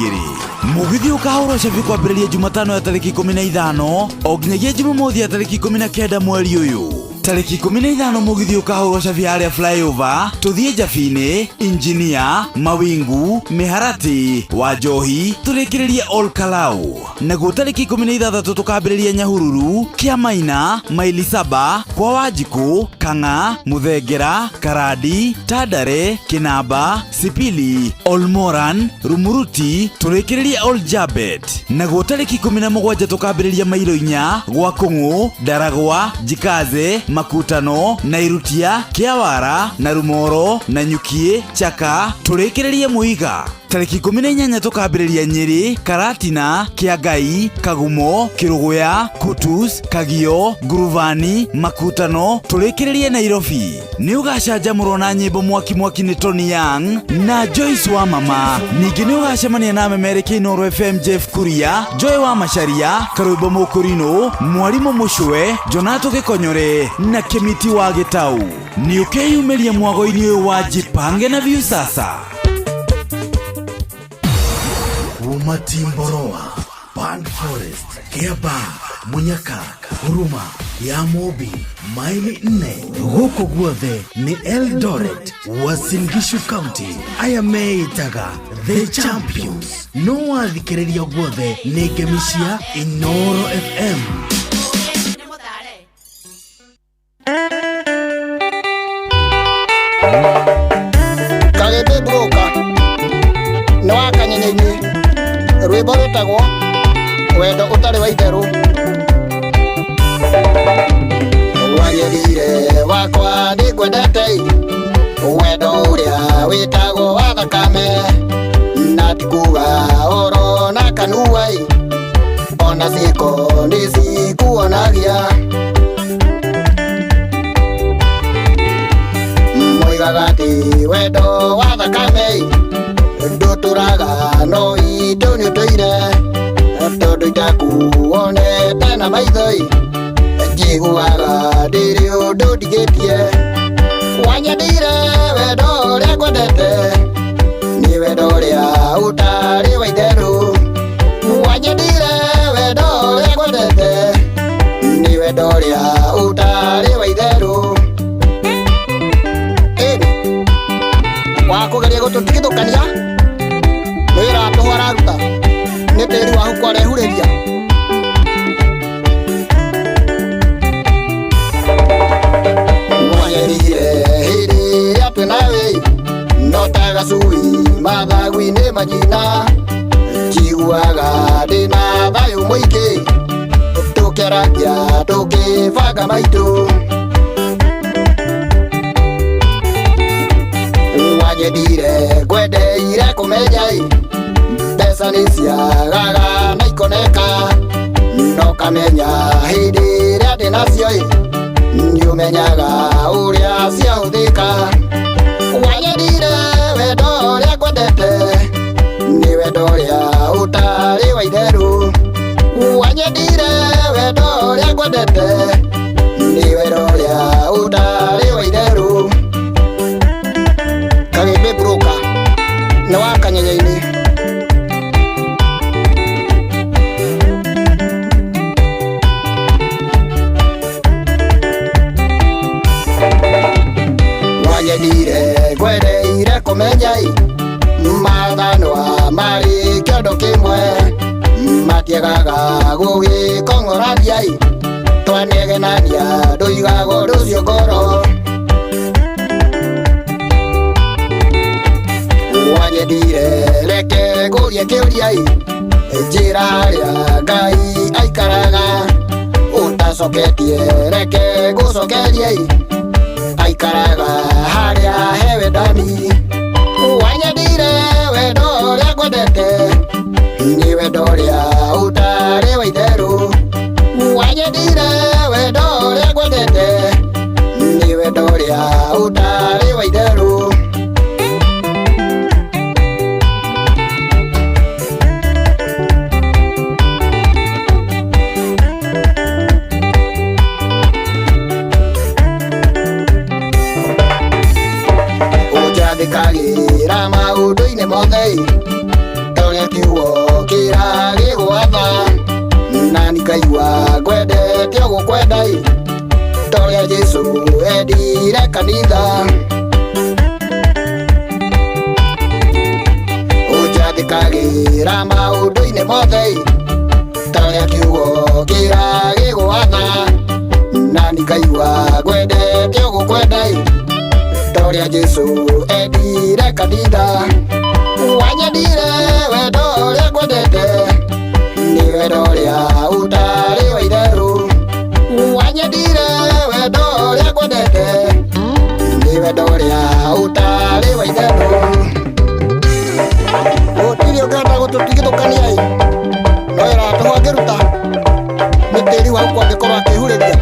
Mũgithi ũkahũrwo cabi kwambĩrĩria Jumatano ya tarĩki 15 o nginyagia Jumamothi ya tarĩki 19 mweri ũyũ. Tarĩki 15 mũgithi ũkahũrwo cabi harĩa Flyover, tũthiĩ Njabinĩ, Injinia, Mawingu, Mĩharatĩ, Wanjohi, tũrĩkĩrĩrie Ol Kalou. Naguo tarĩki 16 tũkambĩrĩria Nyahururu, Kĩamaina, Maili Saba, kwa Wanjikũ, Kang'a, Mũthengera, Karandi, Tandare, Kĩnamba, Sipili, Olmoran, Rumuruti, tũrĩkĩrĩrie Ol Jabet. Naguo tarĩki 17 tũkambĩrĩria Mailo 4 gwa Kũng'ũ, Ndaragwa, Jikaze, Makutano, Nairutia, Kĩawara, Narumoro, Nanyukie, Chaka, tũrĩkĩrĩrie Mũiga. Tarĩki 18 tũkambĩrĩria Nyĩrĩ, Karatina, Kĩangai, Kagumo, Kĩrũgũya, Kutus, Kagio, Nguruvani, Makutano, tũrĩkĩrĩrie Nairobi. Nĩ ũgacanjamũrwo na nyĩmbo mwaki mwaki nĩ Tony Young na Joyce wa Mama. Ningĩ nĩ ũgacemania na memereki Inooro FM Jeff Kuria, Joy wa Macharia, Karwĩmbo Mũkũrinũ, Mwarimũ Mũcwe, Jonato Gĩkonyore na Kĩmiti wa Gĩtau. Nĩ ũkeyumĩria mwago-inĩ ũyũ wa Jipange na Viusasa. Kuma Timboroa, Pan Forest, Kiaba, Munyaka, Huruma, ya Mobi, maili 4 gũkũ guothe nĩ Eldoret, Uasin Gishu County. Aya meĩtaga The Champions. No wathikĩrĩria guothe nĩ ngemi cia Inoro FM. Kagĩmbĩ broka nĩ wa kanyenye-inĩ, rwĩmbo rwĩtagwo Wendo Ũtarĩ wa Itherũ. Wanyendire wakwa ndĩngwendete, wendo ũrĩa wĩtagwo wa thakame, na tikuga oro na kanua, ona ciĩko nĩ cikuonagia. Moigaga atĩ wendo wa thakame ndũtũraga, no itũ nĩ ũtũire, tondũ itakuonete na maitho njiguaga ndĩrĩ ũndũ ndigĩtie. Wanyendire wendo ũrĩa ngwendete nĩ wendo ũrĩa ũtarĩ wa itherũ. Wanyendire wendo ũrĩa ngwendete nĩ wendo ũrĩa ũtarĩ wa itherũ. Ĩni wa kũgeria gũtũtigithũkania nĩ wĩra wa tũhũ araruta, nĩ tĩri wa huko arehurĩria. Wanyendire hĩndĩ ĩrĩa twĩ nawe no ta gacui mathagu-inĩ manyina, njiguaga ndĩna thayũ mũingĩ, tũkĩaragia tũkĩbanga maitũ. Wanyendire ngwendeire kũmenya mbeca nĩ ciagaga na ikoneka, no kamenya hĩndĩ ĩrĩa ndĩnacio. Nĩũmenyaga ũrĩa ciahũthĩka. Wanyendire wendo ũrĩa ngwendete, nĩ wendo ũrĩa ũtarĩ wa itherũ. Wanyendire wendo ũrĩa ngwendete, nĩ wendo ũrĩa ũtarĩ wa itherũ. Kagĩmbĩ broker nĩ wa Kanyenya-inĩ. Wanyendire ngwendeire kũmenya ĩ, mathanwa marĩ kĩondo kĩmwe, matiagaga gũgĩkong'orania ĩ, twanegenania ndũigaga ũndũ ũcio ngoro. Wanyendire reke ngũrie kĩũria ĩ, njĩra harĩa Ngai aikaraga, ũtacoketie reke ngũcokerie ĩ, aikaraga harĩa he wendani. Wanyendire wendo ũrĩa ngwendete, nĩ wendo ũrĩa ũtarĩ wa itherũ. Wanyendire wendo ũrĩa ngwendete, nĩ wendo ũrĩa ũtarĩ wa itherũ. Ũnjathĩkagĩra maũndũ-inĩ mothe ĩ, ta ũrĩa kiugo kĩragĩgwatha, na nĩngaigua ngwendete o gũkwenda ĩ, ta ũrĩa Jesũ endire kanitha. Ũnjathĩkagĩra maũndũ-inĩ mothe ĩ, ta ũrĩa kiugo kĩragĩgwatha, na nĩngaigua ngwendete o gũkwenda ĩ, ta ũrĩa Jesũ endire kanitha. Wanyendire wendo ũrĩa ngwendete, nĩ wendo ũrĩa ũtarĩ wa itherũ. Wanyendire wendo ũrĩa ngwendete, nĩ wendo ũrĩa ũtarĩ wa itherũ. Gũtirĩ ũngĩhota gũtũtigithũkania ĩ, no wĩra wa tũhũ angĩruta, nĩ tĩri wa huko angĩkorwo akĩhurĩria.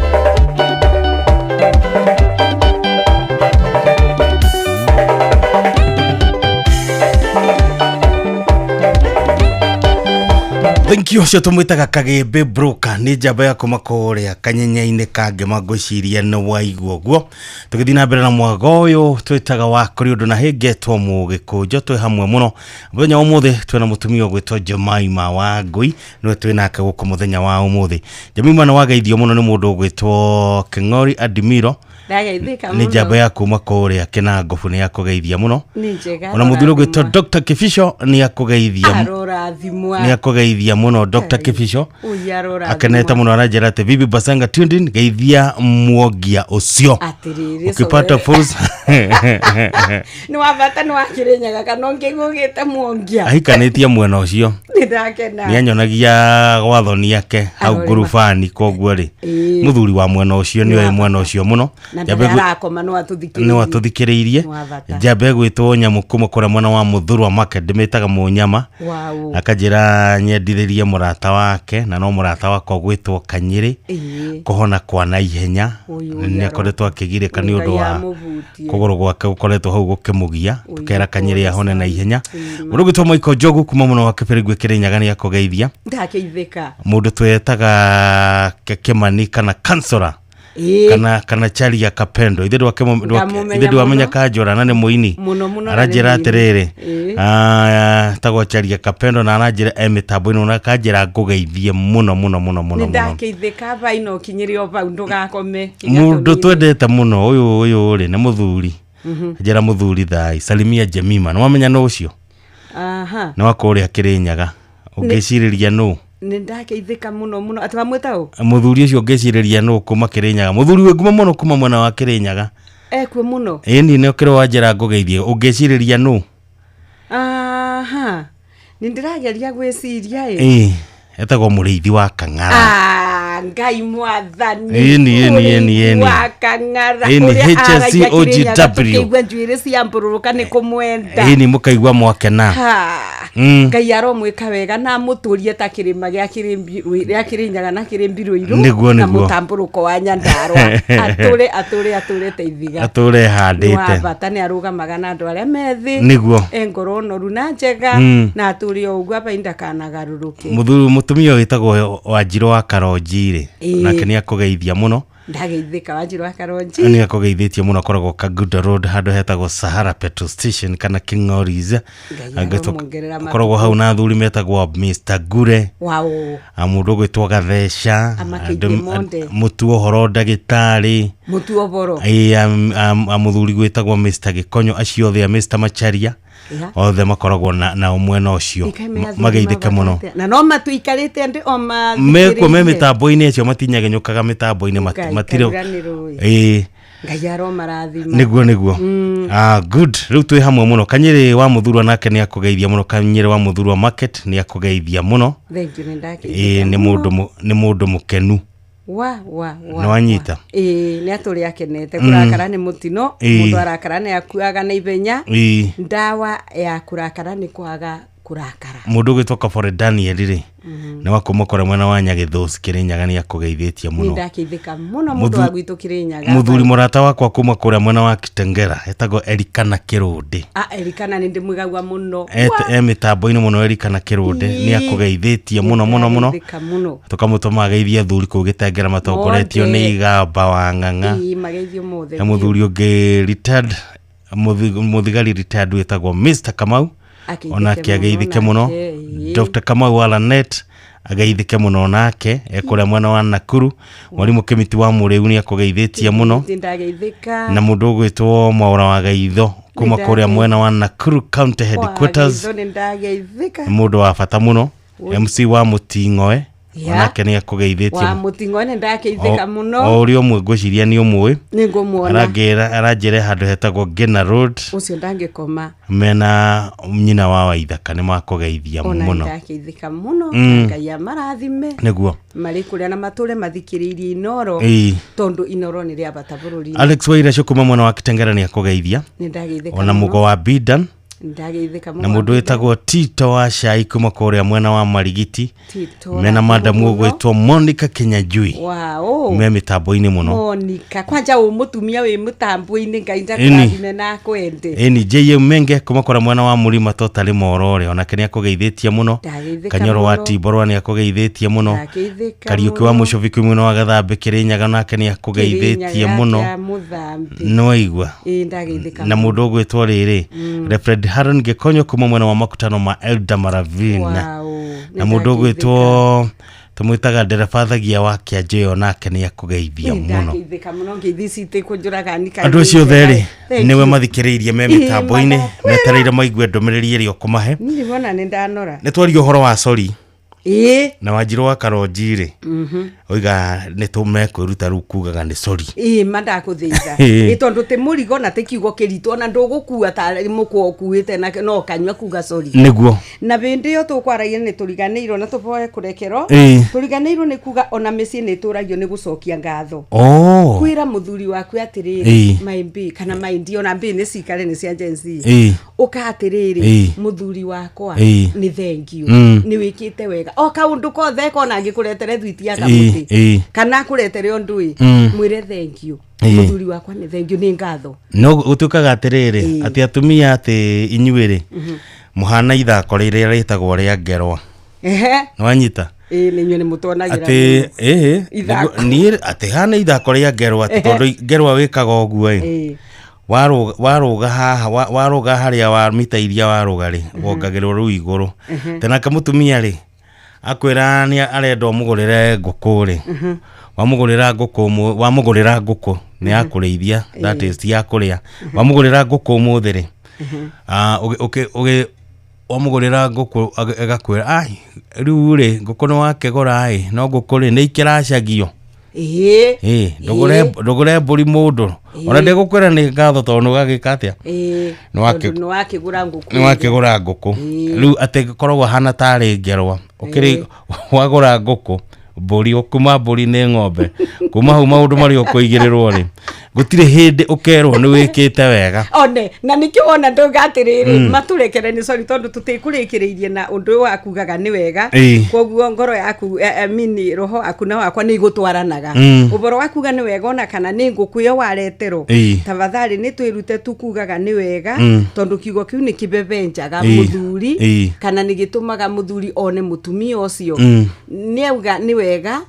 Thank you ũcio tũmwĩtaga Kagĩmbĩ broker nĩ njamba ya kuma kũrĩa kanyenya-inĩ ka ngĩma ngwĩciria nĩ waigua ũguo. Tũgĩthiĩ na mbere na mwago ũyũ twĩtaga wa kũrĩ ũndũ na hĩngetwo mũgĩkũnjo twĩ hamwe mũno. Mũthenya wa ũmũthĩ twĩna mũtumia ũgwĩtwo Jemima Wangui nĩwe twĩ nake gũkũ mũthenya wa ũmũthĩ. Jemima nĩ wageithio mũno nĩ mũndũ ũgwĩtwo Kĩng'ori Adimiro Ndageithĩka nĩ njamba mũno. ya kuma kũrĩa Kĩnangobu nĩ akũgeithia mũno. Nĩ njega. Ona mũthuri ũgwĩtwo Dr. Kĩbico nĩ akũgeithia Arorathimwa. nĩ akũgeithia mũno Dr. Kĩbico Ũyũ arorathimwa. akenete mũno aranjĩra atĩ bibi Basanga tuned in geithia mwongia ũcio Atĩrĩrĩ, ukipata coge. fursa Nĩ wa bata nĩ wa Kĩrĩnyaga kana ũngĩgũgĩte mwongia. ahikanĩtie mwena ũcio Nĩ ndakena. nĩ anyonagia gwathoni ake hau Arorema. ngurubani koguo rĩ Ĩĩ. mũthuri wa mwena ũcio Nĩ nĩ oĩ wa mwena ũcio mũno Na Njamba ndarĩa arakoma no atũthikĩrĩirie. nĩ watũthikĩrĩirie Nĩ wa bata. njamba ĩgwĩtwo nyamũ kuma kũrĩa mwena wa mũthurwa market ndĩmĩtaga mũnyama Wow. akanjĩra nyendithĩrie mũrata wake na no mũrata wakwa gwĩtwo Kanyĩrĩ Ĩĩ. kũhona kwa naihenya Ũyũ nĩ akoretwo akĩgirĩka nĩ ũndũ Ngai wa amũhutie. kũgũrũ gwake gũkoretwo hau gũkĩmũgia Ũyũ tũkera Kanyĩrĩ ahone na ihenya Ĩĩ. mũndũ ũgwĩtwo Michael Njogu kuma mũno wa Kĩbĩrĩngũ Kĩrĩnyaga nĩ akũgeithia Ndakeithĩka. mũndũ twetaga Kĩmani kana kansora Ĩĩ. kana Charia Kapendo ithe Ndamũmenya ithe ndwamenya mũno. Kanjora na nĩ mũini Mũno mũno na nĩ aranjĩra mũini. atĩrĩrĩ Ĩĩ. tagwo Charia Kapendo na aranjĩra e mĩtambo-inĩ na akanjĩra ngũgeithie mũno mũno mũno mũno Nĩ mũno ndakeithĩka baina ũkinyĩre o bau ndũgakome. mũndũ twendete mũno ũyũ ũyũ rĩ nĩ mũthuri njĩra mũthuri thai salimia Jemima nĩ wamenya nũ ũcio Aha. nĩ wa kũrĩa Kĩrĩnyaga ũngĩcirĩria nũ Nĩ ndakeithĩka mũno mũno. Atĩ wamwĩta ũ? mũthuri ũcio ũngĩcirĩria nũ kuma Kĩrĩnyaga mũthuri wĩ ngumo mũno kuma mwena wa Kĩrĩnyaga Ekuo mũno. ĩni nĩ ũkĩrĩ wanjĩra ngũgeithie ũngĩcirĩria nũ Aha. Nĩ ndĩrageria gwĩciria ĩ. ĩĩ etagwo mũrĩithi wa Kang'ara Ah, Wa Ngai mwathani. Ĩni, ĩni, ĩni, ĩni. Wa Kang'ara. Ĩni, Ũrĩa HSC aragia Kĩrĩnyaga OGW. tũkĩigua njuĩrĩ cia mbũrũrũka nĩ kũmwenda. Ĩni mũkaigua mwakena. Ha. Ngai aromwĩka wega na amũtũrie ta kĩrĩma gĩa gĩa Kĩrĩnyaga na Kĩrĩmbirũirũ Nĩguo, na nĩguo. mũtambũrũko wa Nyandarũa. Atũre atũre atũre ta ithiga. Atũre Nĩ wa handĩte. bata nĩ arũgamaga na andũ arĩa methĩ. Nĩguo. E ngoro noru na njega na atũre o ũguo abai ndakanagarũrũke. Mũthuri mũtumia wĩtagwo Wanjirũ wa Karonji rĩ, Ĩĩ. nake nĩ akũgeithia mũno. Ndageithĩka Wanjirũ wa Karonji. Nĩ akũgeithĩtie mũno, akoragwo Kagundo Road handũ hetagwo Sahara Petrol Station kana King'oris. Ngai aromuongerera Akoragwo hau na athuri metagwo Mr Gure, Wow. a mũndũ ũgwĩtwo Gatheca, Amakĩirie monde. mũtu ũhoro ndagĩtarĩ, Mũtu ũboro. ĩĩ, a mũthuri gwĩtagwo Mr Gĩkonyo, acio othe a Mr Macharia Yeah. othe makoragwo na mwena ũcio. Ĩkaĩ me athuri Mageithĩke mũno. mabata atĩa? Na no matuikarĩte andĩ o Mekuo me mathikĩrĩirie. mĩtambo-inĩ acio matinyagenyũkaga mĩtambo-inĩ Ngai, matirĩ. kariganĩrwo ĩ. Ĩĩ. Ngai aromarathima. Nĩguo nĩguo. Ah, good, rĩu twĩ hamwe mũno. Kanyĩrĩ wa Mũthurwa nake nĩ akũgeithia mũno. Kanyĩrĩ wa Mũthurwa Market nĩ akũgeithia mũno. Thank you, nĩ Ĩĩ, ndageithĩka nĩ mũno. mũndũ nĩ mũndũ mũkenu. Wa wa wa. Nĩ wanyita? Ĩĩ, nĩ atũrĩ akenete. Kũrakara nĩ mũtino. Ĩĩ. Mũndũ arakara nĩ akuaga na ihenya. Ĩĩ. Ndawa ya kũrakara nĩ kwaga kũrakara. Mũndũ ũgwĩtwo Kabore Daniel rĩ, nĩ wa kuma kũrĩa mwena wa Nyagĩthũci Kĩrĩnyaga, nĩ akũgeithĩtie Nĩ mũno. ndageithĩka mũno mũndũ wa gwitũ Kĩrĩnyaga. Mũthuri mũrata wakwa kuma kũrĩa mwena wa Kitengera etagwo Erikana Kĩrũndĩ. Ah, Erikana nĩ ndĩmwĩgaua mũno. E mĩtambo-inĩ mũno. Erikana Kĩrũndĩ nĩ akũgeithĩtie mũno mũno mũno. Ndageithĩka mũno. Tũkamũtũma ageithie athuri kũu Gĩtengera matongoretio Mothe. nĩ Igamba wa Ng'ang'a. Ĩĩ, mageithio mothe. Na mũthuri ũngĩ retired, mũthigari retired wĩtagwo Mr Kamau, Ageithĩke onake mũno ageithĩke mũno. nake, ĩĩ. Dr Kamau wa Lanet ageithĩke mũno nake ekũrĩa mwena wa Nakuru. Mwarimũ Kĩmiti wa Mũrĩu nĩ akũgeithĩtie mũno. Nĩ ndageithĩka. Na mũndũ ũgwĩtwo Mwaũra wa Gaitho kuma Nĩ kũrĩa mwena wa Nakuru County Headquarters, Wagaitho nĩ ndageithĩka. mũndũ wa bata mũno. Ui. MC wa Mũting'oe Ya. onake nĩ akũgeithĩtie. Wa mũting'oe nĩ ndageithĩka mũno. O ũrĩa ũmwe ngwĩciria nĩ ũmũĩ. Nĩ ngũmuona. Aranjĩra handũ hetagwo Ngĩna Road Ũcio ndangĩkoma. mena nyina wa Waithaka nĩ makũgeithia Ona nĩ mũno. ndageithĩka mũno. Ngai amarathime. Nĩguo. Marĩ kũrĩa na matũre mathikĩrĩirie Inoro. Ĩĩ. Tondũ Inoro nĩ rĩa bata bũrũri-inĩ. Alex Wairacũ kuma mwena wa Kitengera nĩ akũgeithia. Nĩ ndageithĩka Ona mũno. mũgo wa Bidan Nĩ ndageithĩka mũno. na mũndũ wĩtagwo Tito wa Cai kuma kũrĩa mwena wa Marigiti Tito mena wa madamu mũno. ũgwĩtwo Monica Kinyanjui Wow. me mĩtambo-inĩ mũno. Monica kwanja ũ mũtumia wĩ mũtambo-inĩ Ngai Ĩni. ndakũrathime na akwende. Ĩni JM Menge kuma kũrĩa mwena wa Mũrima Totally Morore onake nĩ akũgeithĩtie mũno. Ndageithĩka Kanyoro wa mũno. Timborwa nĩ akũgeithĩtie mũno. Ndageithĩka Kariũki wa mũno. Mũcũbi kwĩ mwena wa Gathambe Kĩrĩnyaga nake nĩ akũgeithĩtie Kĩrĩnyaga mũno. kĩa Mũthambi. Nĩwaigua? Ĩĩ, ndageithĩka Na mũno. mũndũ ũgwĩtwo rĩrĩ Reverend Haron Gĩkonyo kuma mwena wa makutano ma Elda Maravina Wow, na mũndũ ũgwĩtwo tũmwĩtaga ndereba thagia wa Kĩanjĩo nake nĩ akũgeithia mũno. Ndageithĩka mũno ngeithi ici itikũnjũraga ni Andũ acio othe rĩ, nĩwe mathikĩrĩirie me mĩtambo-inĩ metereire maigue ndũmĩrĩri ĩrĩa ũkũmahe. Niĩ wona nĩ ndanora. Nĩ twaria ũhoro wa sori Ĩĩ. na Wanjirũ wa Karonji rĩ, oiga nĩ tũmekwĩruta rĩu kugaga nĩ sori. Ĩĩ, ma ndakũthĩitha. Ĩĩ. Ĩ tondũ tĩ mũrigo na tĩ kiugo kĩritũ ona ndũgũkua tarĩ mũkwa ũkuĩte na no kanyua kuga sori. Nĩguo. Na hĩndĩ ĩyo tũkwaragia nĩ tũriganĩirwo na tũboe kũrekerwo. Ĩĩ. Tũriganĩirwo nĩ kuga ona mĩciĩ nĩ ĩtũragio nĩ gũcokia ngatho. Oh. Kwĩra mũthuri waku atĩrĩrĩ Ĩĩ. my mbĩ kana my ndi ona mbĩ nĩ cikare nĩ cia Gen Z. Ĩĩ. Ũka atĩrĩrĩ Ĩĩ. mũthuri wakwa Ĩĩ. nĩ thengiũ nĩ wĩkĩte wega o kaũndũ kothe kona angĩkũretere thwiti ya kamũtĩ Ĩĩ. kana akũretere ũndũ ĩ mwĩre thengiũ Ĩĩ. mũthuri wakwa nĩ thengiũ nĩ ngatho. No gũtuĩkaga atĩrĩrĩ Ĩĩ. atĩ atumia atĩ inyuĩ rĩ mũhana ithako rĩrĩa rĩtagwo rĩa ngerwa. Ehe. Nĩwanyita? Ĩĩ, nĩ inyuĩ nĩ mũtuonagĩra Atĩ mũno. ĩĩ Ithako. niĩ atĩ hana ithako rĩa ngerwa atĩ Ehe. tondũ ngerwa wĩkaga ũguo ĩ Ĩĩ. warũga haha warũga harĩa wa mita iria warũga rĩ wongagĩrwo rĩu igũrũ. Tenake mũtumia rĩ akwĩra nĩ arenda ũmũgũrĩre ngũkũ rĩ, wamũgũrĩra ngũkũ wamũgũrĩra ngũkũ nĩ ya kũrĩithia, that is ti ya kũrĩa. Wamũgũrĩra ngũkũ ũmũthĩ rĩ, ah, wamũgũrĩra ngũkũ agakwĩra ai rĩu rĩ ngũkũ nĩ wakĩgũra ĩ no ngũkũ rĩ nĩ ikĩracagio. Ĩĩ. Ĩ ndũgũre mbũri mũndũ ona ndĩgũkwĩra nĩ ngatho tondũ nĩ ũgagĩka atĩa? Ĩĩ. Nĩ Tondũ nĩ wakĩgũra ngũkũ. Nĩ wakĩgũra ngũkũ. Ĩĩ. Rĩu atĩ koragwo hana tarĩ ngerwa ũkĩrĩ wagũra ngũkũ Mbũri, kuma mbũri nĩ ng'ombe, kuma hau maũndũ marĩa ũkũigĩrĩrwo rĩ, gũtirĩ hĩndĩ ũkerwo nĩ wĩkĩte wega. One na nikio wona ndauga atiriri, maturekere ni sorry tondu tutikurikireirie na undu uyu wa kugaga ni wega. Koguo ngoro yaku, mini roho aku na wakwa ni igutwaranaga. Uboro wa kuga ni wega ona kana ni nguku iyo wareterwo, tafadhali ni twirute tu kugaga ni wega, tondu kiugo kiu ni kibebenjaga muthuri kana ni gitumaga muthuri one mutumia ucio ni auga ni wega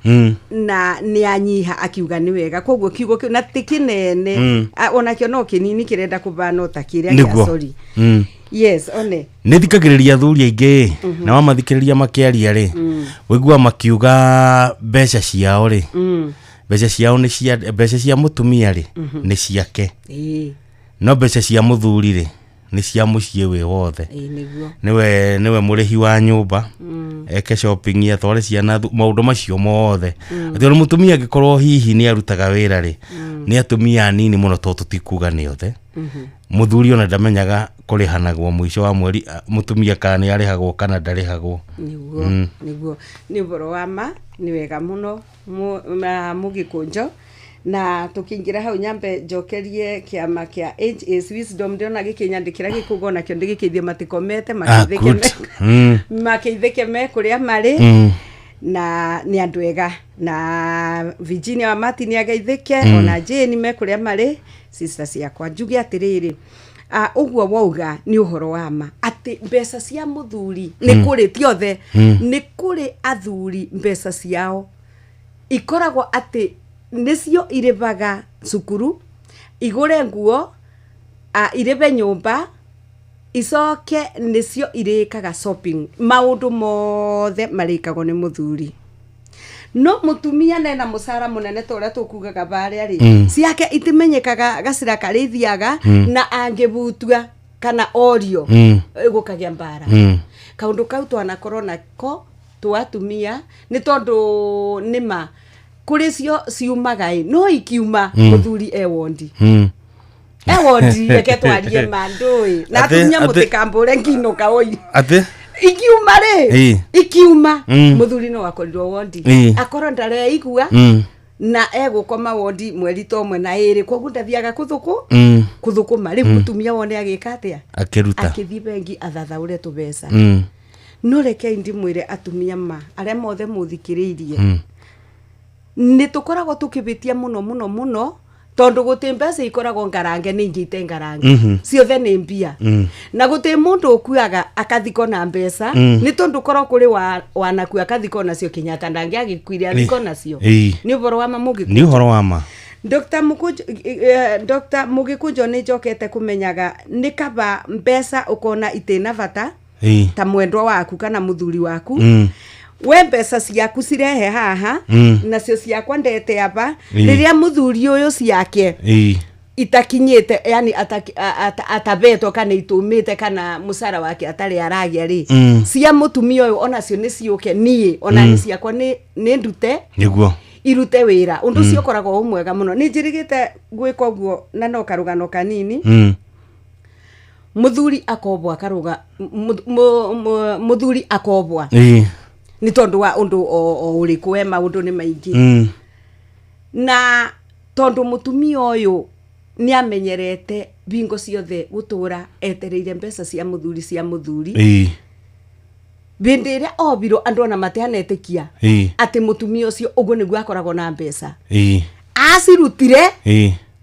na nĩ anyiha akiuga nĩ wega. Koguo kiugo kĩu na ti kĩnene, onakĩo no kĩnini kĩrenda kũbana ta kĩrĩa kĩa sorry. Yes, one. Nä thikagä rä ria athuri aingä na wamathikä rä ria makä aria rä, wĩiguaga makiuga mbeca ciao rĩ, mbeca ciao nĩ cia, mbeca cia mũtumia rĩ, nĩ ciake, no mbeca cia mũthuri rĩ, nĩ cia mũciĩ wĩ wothe. Ĩĩ, nĩguo. Nĩwe mũrĩhi wa nyũmba, eke shopping, atware ciana maũndũ macio mothe. Atĩ ona mũtumia angĩkorwo hihi nĩ arutaga wĩra rĩ, nĩ atumia anini mũno, to tũtikuga nĩ othe. Mũthuri ona ndamenyaga kũrĩhanagwo mũico wa mweri, mũtumia kana nĩ arĩhagwo kana ndarĩhagwo. Nĩguo. Nĩguo, nĩ ũhoro wa ma. Nĩ wega mũno, mũgĩkũnjo. Na tũkĩingĩra hau, nyambe njokerie kĩama kĩa Age is Wisdom. Ndĩrona gĩkĩnyandĩkĩra gĩkũga onakĩo ndĩgĩkĩithie matikomete. Good. Makĩithĩke me kũrĩa marĩ. Na nĩ andũ ega, na Virginia wa Martin ageithĩke. Ona Jane me kũrĩa marĩ, sister ciakwa. Njuge atĩrĩrĩ, ũguo wauga nĩ ũhoro wa ma atĩ mbeca cia mũthuri nĩ kũrĩ, ti othe, nĩ kũrĩ athuri mbeca ciao ikoragwo atĩ nĩcio irĩbaga cukuru, igũre nguo, irĩbe nyũmba, icoke nĩcio irĩkaga shopping. Maũndũ mothe marĩkagwo nĩ mũthuri. No mũtumia nena mũcara mũnene ta ũrĩa tũkugaga barĩa rĩ, ciake itimenyekaga gacĩra karĩa ithiaga. Na angĩbutua kana orio, gũkagĩa mbara. Kaũndũ kau twanakorwo nako twa atumia nĩ tondũ nĩma kũrĩ cio ciumaga ĩ, no ikiuma, mũthuri e wondi, e wondi. Reke twarie ma, ndũĩ na atumia mũtikambũre nginũka oi. Atĩ Ikiuma rĩ, ikiuma, mũthuri no akorirwo wondi, akorwo ndareigua, na egũkoma wondi mweri ta ũmwe na ĩrĩ, koguo ndathiaga kũthũkũ kũthũkũma rĩu. Mũtumia wone agĩka atĩa? Akĩruta. Akĩthiĩ bengi athathaũre tũbeca. No rekei ndimwĩre atumia ma arĩa mothe mũthikĩrĩirie, nĩ tũkoragwo tũkĩbĩtia mũno mũno mũno, tondũ gũtĩ mbeca ikoragwo ngarange nĩ ingĩ ite ngarange. Ciothe nĩ mbia. Na gũtĩ mũndũ ũkuaga akathikwo na mbeca, nĩ tondũ korwo kũrĩ wanakua akathikwo nacio, Kenyatta ndangĩagĩkuire athikwo nacio. Nĩ ũhoro wa ma, mũgĩkũnjo. Nĩ ũhoro wa ma. Dr. Mũkũnjo, Dr. Mũgĩkũnjo, nĩ njokete kũmenyaga nĩ kaba mbeca ũkona itĩna bata ta mwendwa waku kana mũthuri waku. We mbeca ciaku cirehe haha, nacio ciakwa ndete aba. Rĩrĩa mũthuri ũyũ ciake itakinyĩte, yani atabetwo kana itumĩte kana mũcara wake atarĩ aragĩa rĩ, cia mũtumia ũyũ onacio nĩ ciũke, niĩ ona nĩ ciakwa nĩ ndute irute wĩra. Ũndũ ũcio ũkoragwo wĩ mwega mũno. Nĩ njĩrĩgĩte gwĩka ũguo, na no karũgano kanini. Mũthuri akobwa akarũga, mũthuri akobwa nĩ tondũ wa ũndũ o ũrĩkũ, we maũndũ nĩ maingĩ. Na tondũ mũtumia ũyũ nĩ amenyerete bingo ciothe gũtũra etereire mbeca cia mũthuri, cia mũthuri, bĩndĩ ĩrĩa obirwo andũ ona matianetĩkia atĩ mũtumia ũcio ũguo nĩguo akoragwo na mbeca. Acirutire,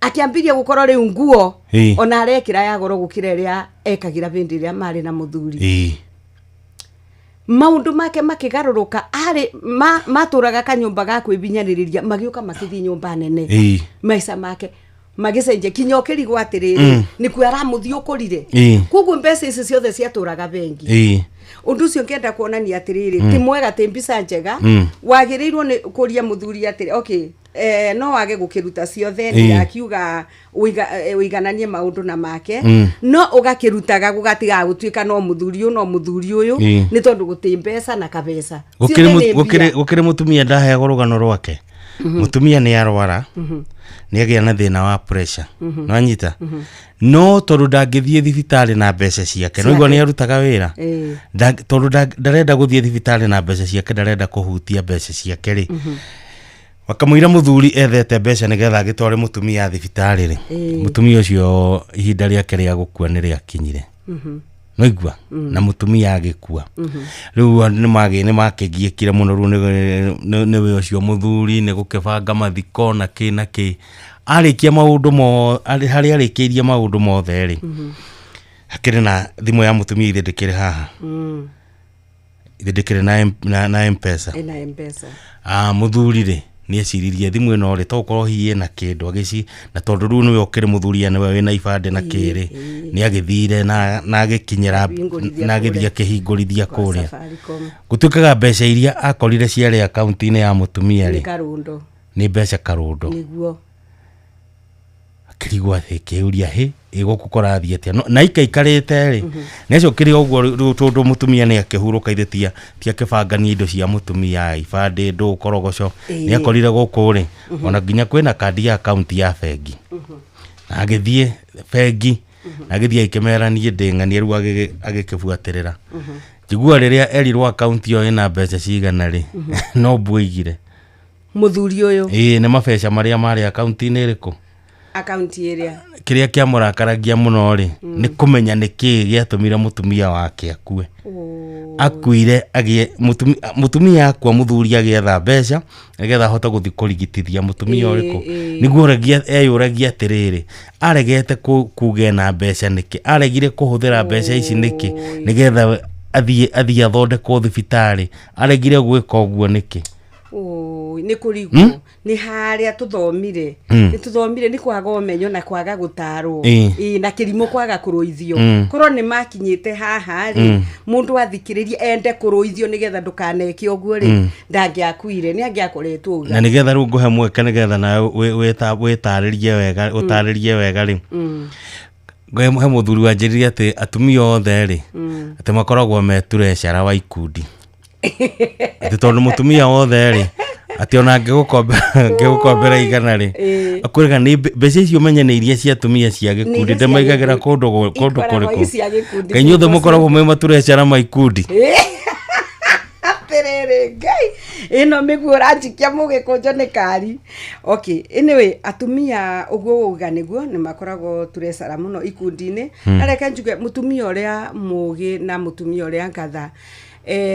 akĩambirie gũkorwo rĩu nguo ona arekĩra ya goro gũkĩra ĩrĩa ekagĩra bĩndĩ ĩrĩa marĩ na mũthuri. Maũndũ make makĩgarũrũka. Arĩ matũraga kanyũmba ga kwĩbinyanĩrĩria, magĩũka makĩthiĩ nyũmba nene. Maica make magĩcenjia kinya ũkĩrigwo atĩrĩrĩ, nĩkuo aramũthiĩ ũkũrire. Koguo mbeca ici ciothe ciatũraga bengi. Ũndũ ũcio ngĩenda kuonania atĩrĩrĩ, ti mwega, ti mbica njega. Wagĩrĩirwo nĩ kũria mũthuri atĩrĩ, okay, no wage gũkĩruta ciothe, ndirakiuga ũigananie maũndũ na make, no ũgakĩrutaga gũgatigaga gũtuĩka no mũthuri ũyũ, no mũthuri ũyũ, nĩ tondũ gũtĩ mbeca na kabeca. Gũkĩrĩ Ciothe nĩ mbia. Gũkĩrĩ mũtumia ndaheagwo rũgano rwake. Mũtumia nĩ arwara. Nĩ agĩa na thĩna wa pressure. Nĩwanyita? No tondũ ndangĩthiĩ thibitarĩ na mbeca ciake, nĩwaigua nĩ arutaga wĩra. Tondũ ndarenda gũthiĩ thibitarĩ na mbeca ciake, ndarenda kũhutia mbeca ciake rĩ, wakamũira mũthuri ethete mbeca nĩgetha agĩtware mũtumia thibitarĩ rĩ, mũtumia ũcio ihinda rĩake rĩa gũkua nĩ rĩakinyire. Nĩwaigua? Na mũtumia agĩkua. Rĩu nĩ makĩgiĩkire mũno. Rĩu nĩwe ũcio mũthuri nĩ gũkĩbanga mathiko na kĩ na kĩ. Arĩkia maũndũ mo harĩa arĩkĩirie maũndũ mothe rĩ, hakĩrĩ na thimũ ya mũtumia ithe ndĩkĩrĩ haha, ithe ndĩkĩrĩ na M-Pesa. Ĩna M-Pesa. Ah, mũthuri rĩ, nĩ eciririe thimũ ĩno rĩ, tokorwo hihi ĩna kĩndũ agĩci, na tondũ rĩu nĩwe ũkĩrĩ mũthuri, nĩwe wĩna ibandĩ na kĩrĩ, nĩ agĩthire na agĩkinyĩra Akĩhingũrithia na agĩthiĩ kũrĩa. akĩhingũrithia Kwa kũrĩa. Safaricom. Gũtuĩkaga mbeca iria akorire ciarĩ akaunti-inĩ ya mũtumia nĩ rĩ, karundo. Nĩ mbeca karundo. Nĩguo. Akĩrigwo atĩ kĩũria hĩ ĩgũkũ kũrathiĩ atĩa. Na ikaikarĩte rĩ, nĩ acokire ũguo rĩu tondũ mũtumia nĩ akĩhurũka, ithe tia akĩbangania indo cia mũtumia, ibandĩ, ndũ korogoco. Nĩ akorire gũkũ rĩ, ona nginya kwĩna kandi ya akaunti ya bengi, na agĩthiĩ bengi na agĩthiĩ agĩkĩmera niĩ ndĩ ng'ania. Rĩu agĩkĩbuatĩrĩra njigua rĩrĩa erirwo akaunti ĩyo ĩna mbeca cigana rĩ, no mbuigire. Mũthuri ũyũ? Ĩĩ, nĩ mabeca marĩa marĩ akaunti-inĩ ĩrĩkũ? Akaunti ĩrĩa. Kĩrĩa kĩamũrakaragia mũno rĩ, nĩ kũmenya nĩ kĩĩ gĩatũmire mũtumia wake akue. Akuire agĩe mũtumia akua, mũthuri agĩetha mbeca nĩgetha ahote gũthiĩ kũrigitithia mũtumia ũrĩkũ. Nĩguo eyũragia atĩrĩrĩ, aregete kuga ena mbeca nĩkĩ? Aregire kũhũthĩra mbeca ici nĩkĩ nĩgetha athiĩ athondekwo thibitarĩ? Aregire gwĩka ũguo nĩkĩ? Ũĩ, nĩ kũrigwo nĩ harĩa tũthomire. Nĩ tũthomire nĩ kwaga ũmenyo na kwaga gũtarwo. Ĩĩ, na kĩrimũ kwaga kũrũithio. Korwo nĩ makinyĩte haha rĩ, mũndũ athikĩrĩrie ende kũrũithio nĩgetha ndũkaneke ũguo rĩ, ndangĩakuire, nĩ angĩakoretwo uga. Na nĩgetha rĩu ngũhe mweke nĩgetha nawe wĩtarĩrie wega, ũtarĩrie wega rĩ, he mũthuri wanjĩrire atĩ atumia othe rĩ, atĩ makoragwo me turecara wa ikundi, atĩ tondũ mũtumia wothe rĩ, atĩ ona angĩgũkombera 100 rĩ, akwĩraga nĩ mbeca icio menye nĩ iria cia atumia cia gĩkundi. Iria cia Ndĩmaigagĩra gĩkundi. kũndũ Ikoragwo kũrĩkũ? i cia gĩkundi. Kaĩ inyuothe mũkoragwo mwĩ maturecara ma ikundi? Atĩrĩrĩ Ngai, ĩno mĩguo ũranjikia mũgĩkũnjo nĩ kari. Okay, anyway, atumia ũguo uga nĩguo nĩ makoragwo turecara mũno ikundi-inĩ. Na reke njuge mũtumia ũrĩa mũgĩ na mũtumia ũrĩa ngatha,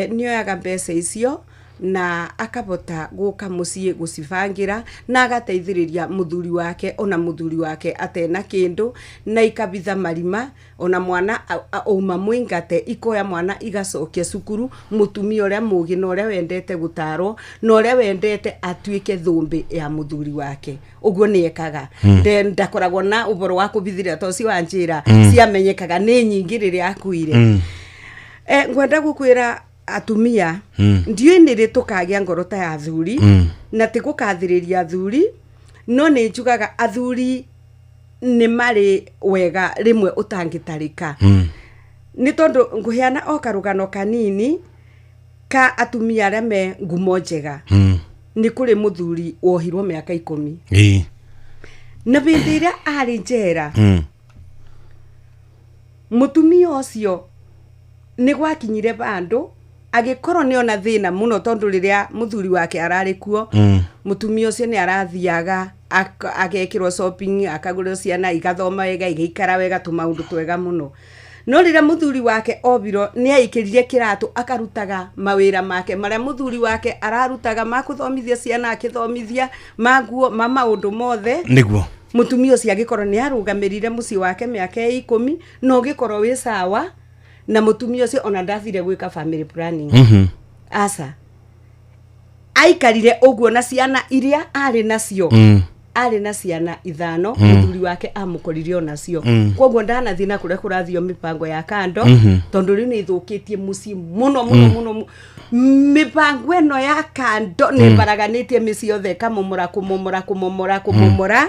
nĩoyaga mbeca icio na akabota gũka mũciĩ gũcibangĩra na agateithĩrĩria mũthuri wake, ona mũthuri wake atena kĩndũ, na ikabitha marima, ona mwana auma mũingate, ikoya mwana igacokia cukuru. Mũtumia ũrĩa mũgĩ na ũrĩa wendete gũtarwo na ũrĩa wendete atuĩke thũmbĩ ya mũthuri wake, ũguo nĩ ekaga. Ndakoragwo na ũboro wa kũbithĩrĩra to ũcio wa njĩra ciamenyekaga nĩ nyingĩ rĩrĩa akuire. Ngwenda gũkwĩra atumia, ndiũĩ nĩ rĩ tũkagĩa ngoro ta ya athuri. Na ti gũkathĩrĩria athuri, no nĩ njugaga athuri nĩ marĩ wega rĩmwe ũtangĩtarĩka. Nĩ tondũ ngũheana o karũgano kanini ka atumia arĩa me ngumo njega. Nĩ kũrĩ mũthuri wohirwo mĩaka 10. Na hĩndĩ ĩrĩa arĩ njera, mũtumia ũcio nĩ gwakinyire bandũ agĩkorwo nĩ ona thĩna mũno, tondũ rĩrĩa mũthuri wake ararĩ kuo, mũtumia ũcio nĩ arathiaga agekĩrwo shopping, akagũrĩrwo, ciana igathoma wega, igaikara wega, tũmaũndũ twega mũno. No rĩrĩa mũthuri wake obirwo, nĩ aikĩrire kĩratũ, akarutaga mawĩra make marĩa mũthuri wake ararutaga ma kũthomithia ciana, akĩthomithia, ma nguo, ma maũndũ mothe. Mũtumia ũcio agĩkorwo nĩ arũgamĩrire mũciĩ wake mĩaka 10 na ũgĩkorwo wĩ sawa, na mũtumia ũcio ona ndathire gwĩka family planning. Aca, aikarire ũguo na ciana iria arĩ nacio. Arĩ na ciana ithano. Mũthuri wake amũkorire onacio. Koguo ndanathiĩ na kũrĩa kũrathio mĩbango ya kando, tondũ rĩu nĩ ĩthũkĩtie mũciĩ mũno mũno mũno. Mĩbango ĩno ya kando nĩ ĩbaraganĩtie mĩciĩ yothe, ĩkamomora, kũmomora, kũmomora, kũmomora,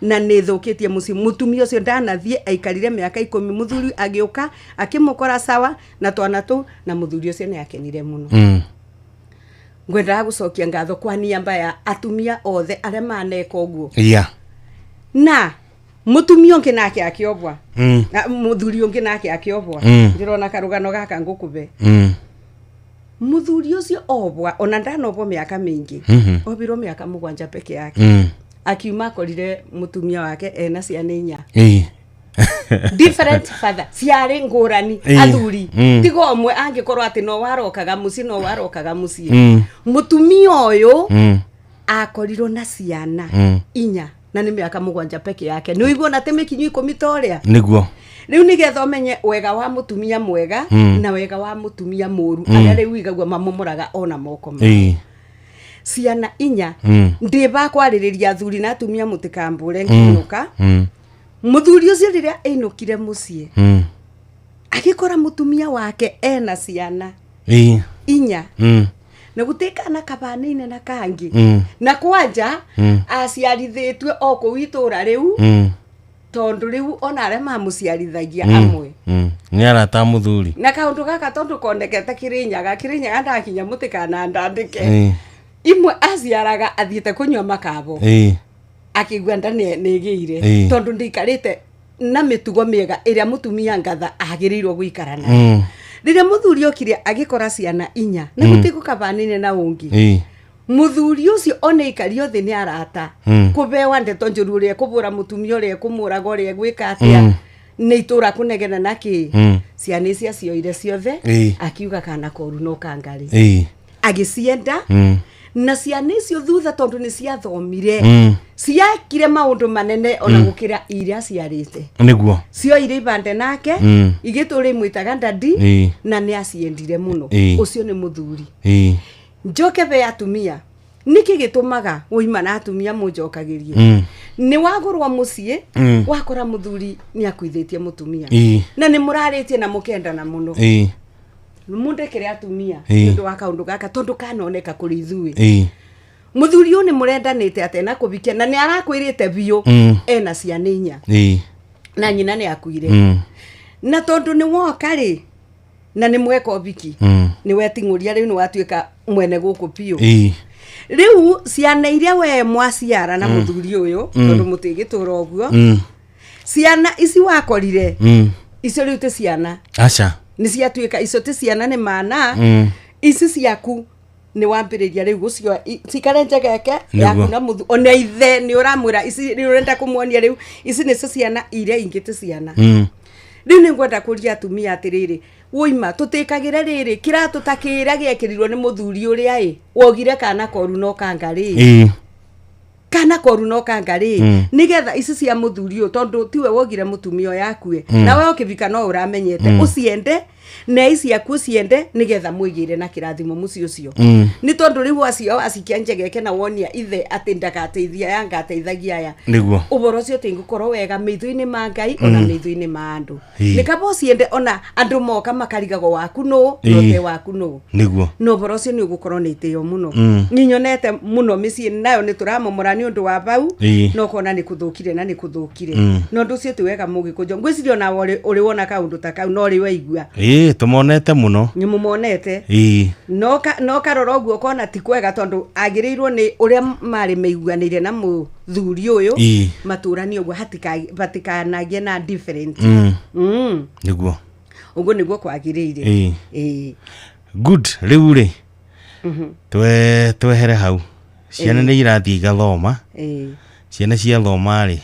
na nĩ ĩthũkĩtie mũciĩ. Mũtumia ũcio ndanathiĩ, aikarire mĩaka 10, mũthuri agĩũka akĩmũkora sawa na twana tũu, na mũthuri ũcio nĩ akenire mũno. Ngwendaga gũcokia ngatho kwa niaba ya atumia othe arĩa maneka ũguo. Na mutumia ungi nake akiobwa. Na muthuri ungi nake akiobwa. Ndirona karugano gaka ngukube. Muthuri ucio obwa ona ndanobwo miaka mingi. Obirwo miaka 7 peke yake. Akiuma akorire mutumia wake ena ciana 4. Different father ciarĩ ngũrani athuri. Tiga ũmwe angĩkorwo atĩ no warokaga mũciĩ no warokaga mũciĩ. Mũtumia ũyũ akorirwo na ciana 4 na nĩ mĩaka 7 peke yake. Nĩ ũiguo na atĩ mĩkinyo 10 ta ũrĩa nĩguo. Rĩu nĩgetha ũmenye wega wa mũtumia mwega na wega wa mũtumia mũru arĩa rĩu igagua mamomoraga ona moko mao. Ciana 4 ndĩba kwarĩrĩria athuri na atumia mũtikambũre nginyũka. Muthuri ucio rĩrĩa ainũkire mũciĩ agĩkora mũtumia wake ena ciana 4 na gũtĩ kana kabanĩine na kangĩ na kwanja aciarithĩtue o kũu itũra rĩu tondũ rĩu ona arĩa mamũciarithagia amwe nĩ arata a mũthuri. Na kaũndũ gaka tondũ konekete Kĩrĩnyaga ndakinya mũtikana ndandĩke imwe aciaraga athiĩte kũnyua makabo akigua nda nĩ ĩgĩire tondũ ndĩikarĩte na mĩtugo mĩega ĩrĩa mũtumia ngatha agĩrĩirwo gũikara nayo. Rĩrĩa mũthuri okire agĩkora ciana 4 na gũtirĩ gũkabanĩine na ũngĩ. Mũthuri ũcio ona aikario thĩ nĩ arata kũbewa ndeto njũru ũrĩa kũbũra mũtumia ũrĩa kũmũraga ũrĩa gwĩka atĩa nĩ itũra kũnegena na kĩ ciana ici acioire ciothe akiuga kana koru no kangarĩ agĩcienda na ciana icio thutha tondũ nĩ ciathomire ciakire maũndũ manene ona gũkĩra iria ciarĩte. Nĩguo cioire ibande nake igĩtũra imwĩtaga ndadi na nĩ aciendire mũno. Ũcio nĩ mũthuri. Njoke be atumia nĩkĩ gĩtũmaga ũima na atumia mũnjokagĩrie nĩ wagũrwo mũciĩ wakora mũthuri nĩ akuithĩtie mũtumia na nĩ mũrarĩtie na mũkendana mũno. Mundekere atumia nĩ ũndũ wa kaũndũ gaka tondũ kanoneka kũrĩ ithuĩ. Mũthuri ũyũ nĩ mũrendanĩte atĩ na kũbikia na nĩ arakwĩrĩte biũ ena ciana 4 na nyina nĩ akuire na tondũ nĩ woka rĩ na nĩ mweka ũbiki nĩ weting'ũria rĩu nĩ watuĩka mwene gũkũ biũ. Rĩu ciana iria we mwaciara na mũthuri ũyũ tondũ mũtigĩtũra ũguo ciana ici wakorire icio rĩu ti ciana. Aca nĩ ciatuĩka icio ti ciana nĩ mana ici ciaku nĩ wambĩrĩria rĩu gũcio cikare njegeke yaku na mũthu ona ithe nĩ ũramwĩra ici nĩ ũrenda kũmuonia rĩu ici nĩcio ciana iria ingĩ ti ciana. Rĩu nĩ ngwenda kũria atumia atĩrĩrĩ woima tũtĩkagĩre rĩrĩ kĩratũ ta kĩrĩa gĩekĩrirwo nĩ mũthuri ũrĩa ĩ wogire kana koru no kangarĩ kana koru no kangarĩ nĩgetha ici cia mũthuri ũyũ tondũ tiwe wogire mũtumia ũyũ akue na we ũkĩbika no ũramenyete ũciende na ici ciaku ũciende nĩgetha mwĩgĩre na kĩrathimo mũciĩ ũcio. Nĩ tondũ rĩu acio acikia njegeke na wonia ithe atĩ ndagateithia aya ngateithagia aya nĩguo ũboro ũcio tingũkorwo wega maitho-inĩ ma Ngai ona maitho-inĩ ma andũ. Nĩ kaba ũciende ona andũ moka makarigagwo waku nũ note waku nũ nĩguo na ũboro ũcio nĩ ũgũkorwo nĩ itĩo mũno. Nĩ nyonete mũno mĩciĩ nayo nĩ tũramomora nĩ ũndũ wa bau no kona nĩ kũthũkire na nĩ kũthũkire na ũndũ ũcio ti wega mũgĩkũnjo ngwĩciria ona ũrĩ wona kaũndũ ta kau no ũrĩ waigua. Tũmonete mũno. Nĩ mũmonete. No karora ũguo ũkona ti kwega tondũ agĩrĩirwo nĩ ũrĩa marĩ maiguanĩire na mũthuri ũyũ matũranie ũguo hatikanagie na different. Nĩguo ũguo nĩguo kwagĩrĩire. Good. Rĩu rĩ twehere hau ciana nĩ irathiĩ igathoma. Ciana ciathoma rĩ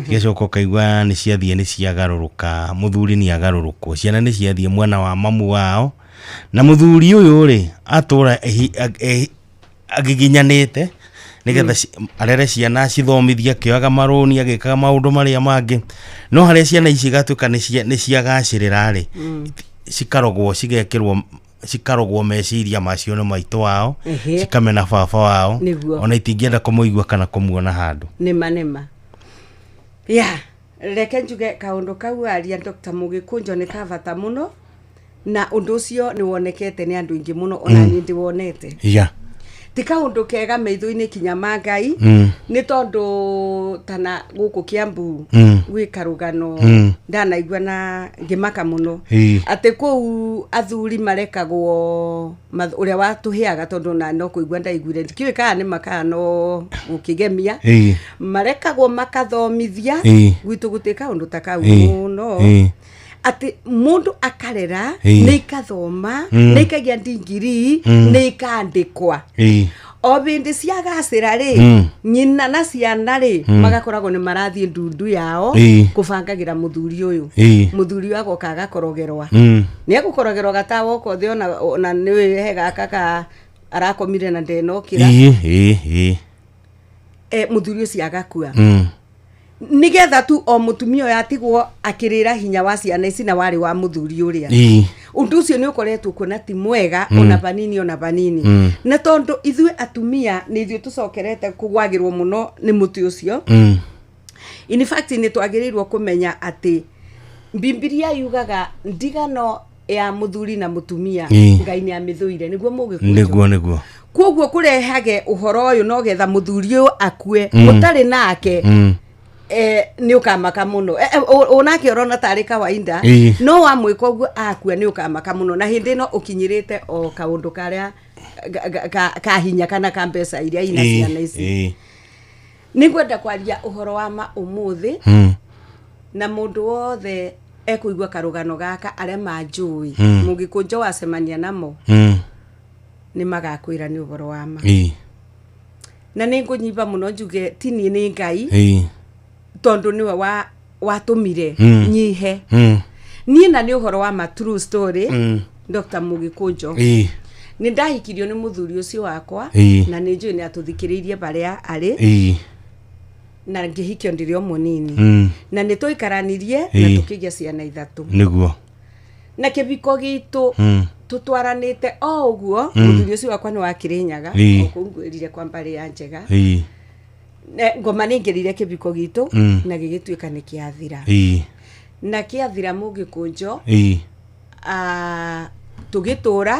cigacoka ũkaigua nĩ ciathiĩ nĩ ciagarũrũka mũthuri nĩ agarũrũkwo ciana nĩ ciathiĩ mwena wa mamu wao na mũthuri ũyũ rĩ atũra agiginyanĩte nĩgetha arere ciana acithomithie akĩoyaga marũni agĩkaga maũndũ marĩa mangĩ no harĩa ciana ici igatuĩka nĩ ciagacĩrĩra rĩ cikarogwo cigekĩrwo cikarogwo meciria macio nĩ maitũ wao cikamena baba wao ona itingĩenda kũmũigua kana kũmuona handũ. Nĩma nĩma ya reke njuge kaũndũ kau aria Dr. Mũgĩkũnjo nĩ ka bata mũno na ũndũ ũcio nĩ wonekete nĩ andũ aingĩ mũno ona niĩ ndĩwonete. Ti kaũndũ kega maitho-inĩ kinya ma Ngai. Nĩ tondũ tana gũkũ Kiambu gwĩ karũgano ndanaigua na ngĩmaka mũno atĩ kũu athuri marekagwo ũrĩa watũheaga, tondũ na no kũigua ndaiguire, ndikĩũĩ kana nĩ makaa no gũkĩgemia, marekagwo makathomithia. Gwitũ gũtirĩ kaũndũ ta kau mũno, atĩ mũndũ akarera nĩ ikathoma, nĩ ikagia ndigiri, nĩ ikandĩkwa. O bĩndĩ ciagacĩra rĩ, nyina na ciana rĩ, magakoragwo nĩ marathiĩ ndundu yao kũbangagĩra mũthuri ũyũ. Mũthuri ũyũ agoka agakorogerwa. Nĩ egũkorogerwa gatawa okothe, ona nĩ he gaka ka arakomire na ndenokĩra. Ĩĩ ĩĩ ĩĩ Mũthuri ũcio agakua nĩgetha tu o mũtumia ũyũ atigwo akĩrĩra hinya wa ciana ici na warĩ wa mũthuri ũrĩa. Ũndũ ũcio nĩ ũkoretwo kuona ti mwega ona vanini, ona vanini. Na tondũ ithuĩ atumia nĩ ithuĩ tũcokerete kũgwagĩrwo mũno nĩ mũtĩ ũcio. In fact, nĩ twagĩrĩirwo kũmenya atĩ Bibilia yugaga ndigano ya mũthuri na mũtumia Ngai nĩ amĩthũire, nĩguo mũgĩkũnjũ. Nĩguo. Koguo kũrehage ũhoro ũyũ no getha mũthuri ũyũ akue mũtarĩ nake, nĩ ũkamaka mũno. Onake ũrona tarĩ kawaida, no wamwĩka ũguo akua nĩ ũkamaka mũno, na hĩndĩ ĩno ũkinyĩrĩte o kaũndũ karĩa ka hinya kana ka mbeca iria ina ciana ici. Nĩ ngwenda kwaria ũhoro wa ma ũmũthĩ, na mũndũ wothe ekũigua karũgano gaka, arĩa manjũĩ, mũgĩkũnjo wacemania namo, nĩ magakwĩra nĩ ũhoro wa ma. Na nĩ ngũnyimba mũno njuge ti niĩ, nĩ Ngai, tondũ nĩwe wa watũmire nyihe niĩ, na nĩ ũhoro wa ma, true story. Dr. Mũgĩkũnjo, nĩ ndahikirio nĩ mũthuri ũcio wakwa, na nĩ njũĩ nĩ atũthikĩrĩirie barĩa arĩ, na ngĩhikio ndĩrĩ o mũnini, na nĩ tũikaranirie na tũkĩgĩa ciana ithatũ. Na kĩbiko gitũ tũtwaranĩte o ũguo. Mũthuri ũcio wakwa nĩ wa Kĩrĩnyaga, o kũu ngwĩrire kwa mbarĩ ya Njega. Ngoma nĩ ingĩrire kĩbiko gitũ na gĩgĩtuĩka nĩ kĩathira. Na kĩathira, mũgĩkũnjo, tũgĩtũra.